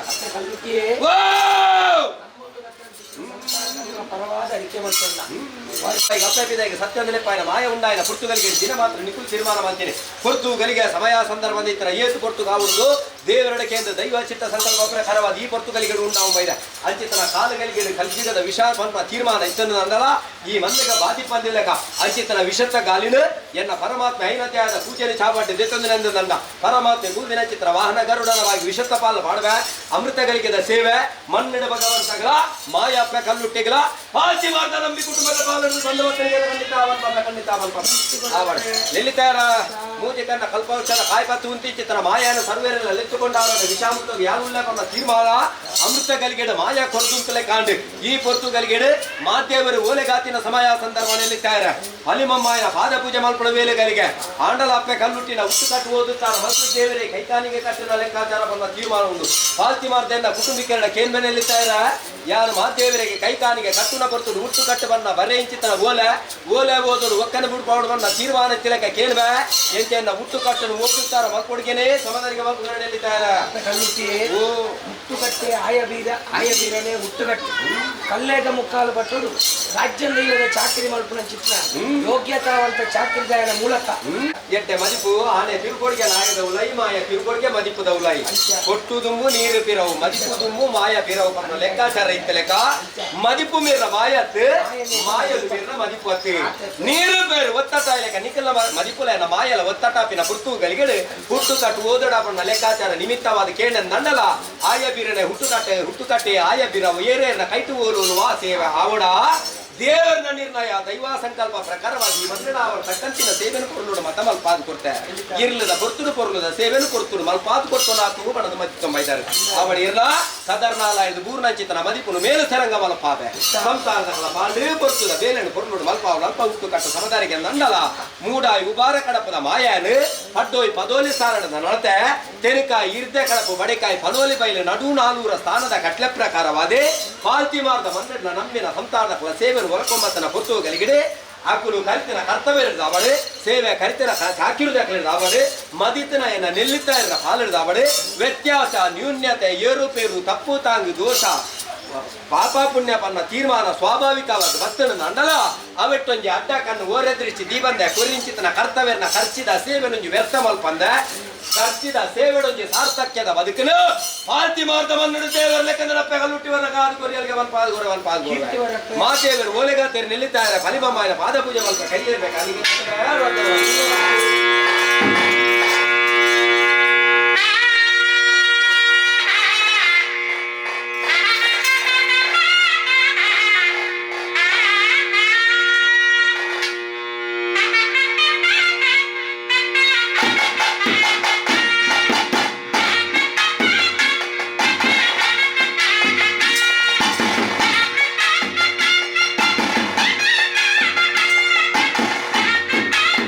ಕಲ್ಲುಟಿಯೇ ಓ ಪರವಾದ ಅರಿಕೆ ಮಾಡ್ತಲ್ಲ ಅಪ್ಪಪಿದಾಗಿ ಸತ್ಯ ನೆನಪಾಯನ ಮಾಯ ಉಂಡಾಯನ ಪುರ್ತುಗಳಿಗೆ ದಿನ ಮಾತ್ರ ನಿಖುಲ್ ತೀರ್ಮಾನ ಮಾಡ್ತೇನೆ ಪೊರ್ತುಗಲಿಗೆ ಸಮಯ ಸಂದರ್ಭ ಇತರ ಏಸು ಪೊರ್ತುಗಾವುದು ದೇವರಡಕೆಂದು ದೈವ ಚಿತ್ತ ಸಂಕಲ್ಪ ಪ್ರಕಾರವಾದ ಈ ಪೊರ್ತುಗಲಿಗೆ ಉಂಡಾವು ಬೈದ ಅಂಚಿತನ ಕಾಲುಗಳಿಗೆ ಕಲ್ಪಿಗದ ವಿಷ ಪಂಪ ತೀರ್ಮಾನ ಇತ್ತನ್ನು ಅಂದಲ ಈ ಮಂದಿಗ ಬಾಧಿ ಪಂದಿಲ್ಲಕ ಅಂಚಿತನ ವಿಷತ್ತ ಗಾಲಿನ ಎನ್ನ ಪರಮಾತ್ಮ ಐನತೆಯಾದ ಪೂಜೆನೆ ಚಾಬಾಟೆ ದೇತಂದನೆಂದು ನಂದ ಪರಮಾತ್ಮ ಗುರುವಿನ ಚಿತ್ರ ವಾಹನ ಗರುಡನವಾಗಿ ವಿಷತ್ತ ಪಾಲು ಮಾಡುವೆ ಅಮೃತಗಳಿಗೆದ ಸೇವೆ ಮಣ್ಣಿಡ ಭಗವಂತಗಳ ಮಾಯಾಪ್ಪ ಕಲ್ಲುಟ್ಟಿಗಳ ಪಾಲ್ಸಿ ಮಾರ್ದ ನಂಬಿ ಕುಟುಂಬದ ಪಾಲನ್ನು ಬಂದ ಮಕ್ಕಳಿಗೆ ಖಂಡಿತ ಅವನ್ ಖಂಡಿತ ಅವನ್ ನಿಲ್ಲಿತಾರ ಮೂಜಿಕನ್ನ ಕಲ್ಪವೃಕ್ಷದ ಕಾಯ್ಪತ್ತು ಉಂತಿ ಚಿತ್ರ ಮಾಯಾನ ಸರ್ವೇರನ್ನ ಲೆತ್ತುಕೊಂಡಾರ ವಿಷಾಮೃತ ಯಾರುಲ್ಲ ತೀರ್ಮಾನ ಅಮೃತ ಗಲಿಗೆಡು ಮಾಯಾ ಕೊರದುಂತಲೆ ಕಾಂಡು ಈ ಪೊರ್ತು ಗಲಿಗೆಡು ಮಾದೇವರು ಓಲೆಗಾತಿನ ಸಮಯ ಸಂದರ್ಭ ನಿಲ್ಲಿತ್ತಾರೆ ಹಲಿಮಮ್ಮಾಯನ ಪಾದ ಪೂಜೆ ಮಲ್ಪಡ ವೇಲೆಗಳಿಗೆ ಆಂಡಲಾಪ್ಪೆ ಕಲ್ಲುಟ್ಟಿನ ಹುಟ್ಟು ಕಟ್ಟು ಓದುತ್ತಾರೆ ಮತ್ತು ದೇವರೇ ಕೈತಾನಿಗೆ ಕಟ್ಟಿನ ಲೆಕ್ಕಾಚಾರ ಬಂದ ತೀರ್ಮಾನ ಉಂಟು ಪಾಲ್ತಿ ಮಾರ್ದೆನ್ನ ಕುಟುಂಬಿಕರಣ ಕೇನ್ಮನೆಯಲ್ಲಿತ್ತಾರೆ ಯಾರು ಮಾದೇವರಿಗೆ ಕೈಕಾನಿಗೆ ಕಟ್ಟುನ ಬರ್ತುಡು ಹುಟ್ಟು ಕಟ್ಟು ಬನ್ನ ಬರೆ ಇಂಚಿತನ ಓಲೆ ಓಲೆ ಓದೋಡು ಒಕ್ಕನ ಬಿಡ್ಪಾಡು ಬನ್ನ ತೀರ್ಮಾನ ತಿಲಕ ಕೇಳ್ವೆ ಎಂತೆನ್ನ ಹುಟ್ಟು ಕಟ್ಟನು ಓದುತ್ತಾರ ಮಲ್ಕೊಡ್ಗೆನೆ ಸಮದರಿಗೆ ಮಲ್ಕೊಡಲಿದ್ದಾರೆ ಕಲ್ಲುಟ್ಟಿಯೇ ಓ ಹುಟ್ಟುಕಟ್ಟೆ ಆಯಬೀರ ಆಯಬೀರನೇ ಹುಟ್ಟುಕಟ್ಟೆ ಕಲ್ಲೇದ ಮುಕ್ಕಾಲು ಪಟ್ಟುಡು ರಾಜ್ಯ ದೈವದ ಚಾಕಿರಿ ಮಲ್ಪುನ ಚಿತ್ರ ಯೋಗ್ಯತಾವಂತ ಚಾಕಿರಿದಾಯನ ಮೂಲಕ ಎಟ್ಟೆ ಮದಿಪು ಆನೆ ತಿರುಕೊಡಿಗೆ ನಾಯದ ಉಲೈ ಮಾಯ ತಿರುಕೊಡಿಗೆ ಮದಿಪುದ ಉಲೈ ಕೊಟ್ಟು ದುಂಬು ನೀರು ಪಿರವು ಮದಿಪು ದುಂಬು ಮಾಯ ಪಿರವು ಪನ್ನ ಲೆಕ್ಕಾಚಾರ ಇತ್ತ ಲೆಕ್ಕ ಮದಿಪು ಮೀರ್ನ ಮಾಯತ್ ಮಾಯಲು ಮೀರ್ನ ಮದಿಪು ಅತ್ ನೀರು ಬೇರು ಒತ್ತಟ ಲೆಕ್ಕ ನಿಖಲ ಮದಿಪುಲ ಮಾಯಲ ಒತ್ತಟಾಪಿನ ಪುರ್ತು ಗಲಿಗಳು ಹುಟ್ಟು ಕಟ್ಟು ಓದಡ ಪನ್ನ ಲೆಕ್ಕಾಚಾರ ನಿಮಿತ್ತವಾದ ಕೇಳ ನಂಡಲ ಆಯ ಬೀರನೆ ಹುಟ್ಟು ಕಟ್ಟೆ ಹುಟ್ಟು ಕಟ್ಟೆ ಆಯ ಬೀರವು ಏರೇರ್ನ ಕೈಟು ಓಲುವ ವಾ ಸೇವೆ ಆವಡ ದೇವರ ನಿರ್ಣಯ ದೈವ ಸಂಕಲ್ಪ ಪ್ರಕಾರವಾಗಿ ಈ ಮದ್ರಣ ಅವರ ತಕ್ಕಂತಿನ ಸೇವೆನು ಕೊರಲುಡು ಮತ ಮಲ್ಪಾದ ಕೊಡ್ತೆ ಇರ್ಲದ ಪೊರ್ತುಡು ಪೊರ್ಲುದ ಸೇವೆನು ಕೊರ್ತುಡು ಮಲ್ಪಾದ ಕೊಡ್ತು ನಾತು ಬಣದ ಮತಿ ತುಂಬ ಇದ್ದಾರೆ ಅವಳು ಇರ್ಲ ಸದರ್ನಾಲ ಇದು ಬೂರ್ಣಚಿತನ ಮದಿಪುನು ಮೇಲು ಸೆರಂಗ ಮಲ್ಪಾವೆ ಸಂಸಾರದಗಳ ಪಾಂಡೇ ಪೊರ್ತುದ ಬೇಲೆನು ಪೊರ್ಲುಡು ಮಲ್ಪಾವು ಅಲ್ಪ ಹುಟ್ಟು ಕಟ್ಟ ಸಮದಾರಿಗೆ ನಂಡಲ ಮೂಡಾಯಿ ಉಬಾರ ಕಡಪದ ಮಾಯಾನು ಪಡ್ಡೋಯ್ ಪದೋಲಿ ಸಾರಣದ ನಡತೆ ತೆನಕಾಯಿ ಇರ್ದೆ ಕಡಪು ಬಡೆಕಾಯಿ ಪದೋಲಿ ಬೈಲು ನಡು ನಾನೂರ ಸ್ಥಾನದ ಕಟ್ಲೆ ಪ್ರಕಾರವಾದೆ ಪಾಲ್ತಿ ಮಾರ್ದ ಮಂದಡ್ನ ನಂಬಿನ ಸಂತಾನದ ಕುಲ ಸೇವೆನು ಹೊರಕೊಂಬತ್ತನ ಪೊತ್ತು ಗಲಿಗಿಡೆ ಆಕುಲು ಕರಿತಿನ ಕರ್ತವ್ಯ ಅವಳು ಸೇವೆ ಕರಿತಿನ ಚಾಕಿರುದ ಅವಳು ಮದಿತನ ಎನ್ನ ನಿಲ್ಲಿತ ಇರದ ಪಾಲಿಡ್ದ ಅವಳು ವ್ಯತ್ಯಾಸ ನ್ಯೂನ್ಯತೆ ಏರುಪೇರು ತಪ್ಪು ತಾಂಗು ದೋಷ ಪಾಪ ಪುಣ್ಯ ಪನ್ನ ತೀರ್ಮಾನ ಸ್ವಾಭಾವಿಕವಾದ ಭಕ್ತನ ಅಂಡಲ ಅವೆಟ್ಟೊಂಜಿ ಅಡ್ಡ ಕಣ್ಣು ಓರೆ ದೃಷ್ಟಿ ದೀಬಂದೆ ಕೊರಿಂಚಿತನ ಕರ್ತವ್ಯನ ಖರ್ಚಿದ ಸೇವೆನೊಂಜಿ ವ್ಯರ್ಥ ಮಲ್ಪಂದೆ ಖರ್ಚಿದ ಸೇವೆಡೊಂಜಿ ಸಾರ್ಥಕ್ಯದ ಬದುಕನು ಪಾಲ್ತಿ ಮಾರ್ದ ಮನ್ನಡು ದೇವರ ಲೆಕ್ಕಂದ್ರೆ ಕಲ್ಲುಟ್ಟಿವರ ಕಾದು ಕೊರಿಯಲ್ಗೆ ಒನ್ ಪಾಲ್ ಗೊರೆ ಒನ್ ಪಾಲ್ ಗೊರೆ ಮಾದೇವರು ಓಲೆಗಾತೇರಿ ನಿಲ್ಲಿದ್ದಾರೆ ಫಲಿಬಮ್ಮಾಯನ ಪಾದ ಪೂಜೆ ಮಲ್ಪ ಕೈಯಿರಬೇಕು ಅಲ್ಲಿಗೆ Thank you.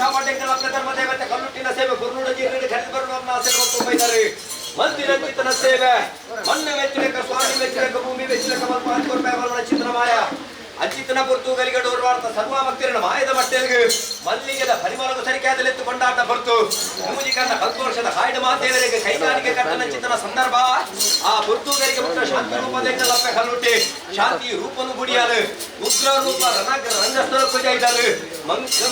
ಕಾಪಾಡೆಂಕಲ ಧರ್ಮ ದೇವತೆ ಕಲ್ಲುಟ್ಟಿನ ಸೇವೆ ಗುರುನುಡ ಜೀರ್ಣ ಖರೀದಿ ಬರುವವನ್ನ ಆಸೆ ಮತ್ತು ಬೈದರು ಮಂದಿರ ಚಿತ್ತನ ಸೇವೆ ಮಣ್ಣು ಮೆಚ್ಚಲೇಕ ಸ್ವಾಮಿ ಮೆಚ್ಚಲೇಕ ಭೂಮಿ ಮೆಚ್ಚಲೇಕ ಮಲ್ಪ ಅನ್ಕೊರ್ಪೆ ಚಿತ್ರಮಾಯ ಅಚಿತನ ಪೊರ್ತು ಗಲಿಗಡೋರ್ ವಾರ್ತ ಸರ್ವ ಭಕ್ತರನ ಮಾಯದ ಮಟ್ಟೆಲ್ಗು ಮಲ್ಲಿಗೆದ ಪರಿಮಳಗು ಸರಿಕಾದಲೆತ್ತು ಕೊಂಡಾಟ ಪೊರ್ತು ಮೂಜಿಕನ್ನ ಕಲ್ಪವರ್ಷದ ಕಾಯ್ದ ಮಾತೇವರಿಗೆ ಕೈಗಾರಿಕೆ ಕಟ್ಟನ ಚಿತ್ತನ ಸಂದರ್ಭ ಆ ಪೊರ್ತುಗರಿಗೆ ಪುತ್ರ ಶಾಂತಿ ರೂಪದೆಂಗಲಪ್ಪೆ ಕಲ್ಲುಟ್ಟಿ ಶಾಂತಿ ರೂಪನು ಗುಡಿಯಾಲು ಉಗ್ರ ರೂಪ ರಣಗ್ರ ರಂಗಸ್ಥಳ ಪೂಜೆ ಇದ್ದಾರು ಮಂಗ.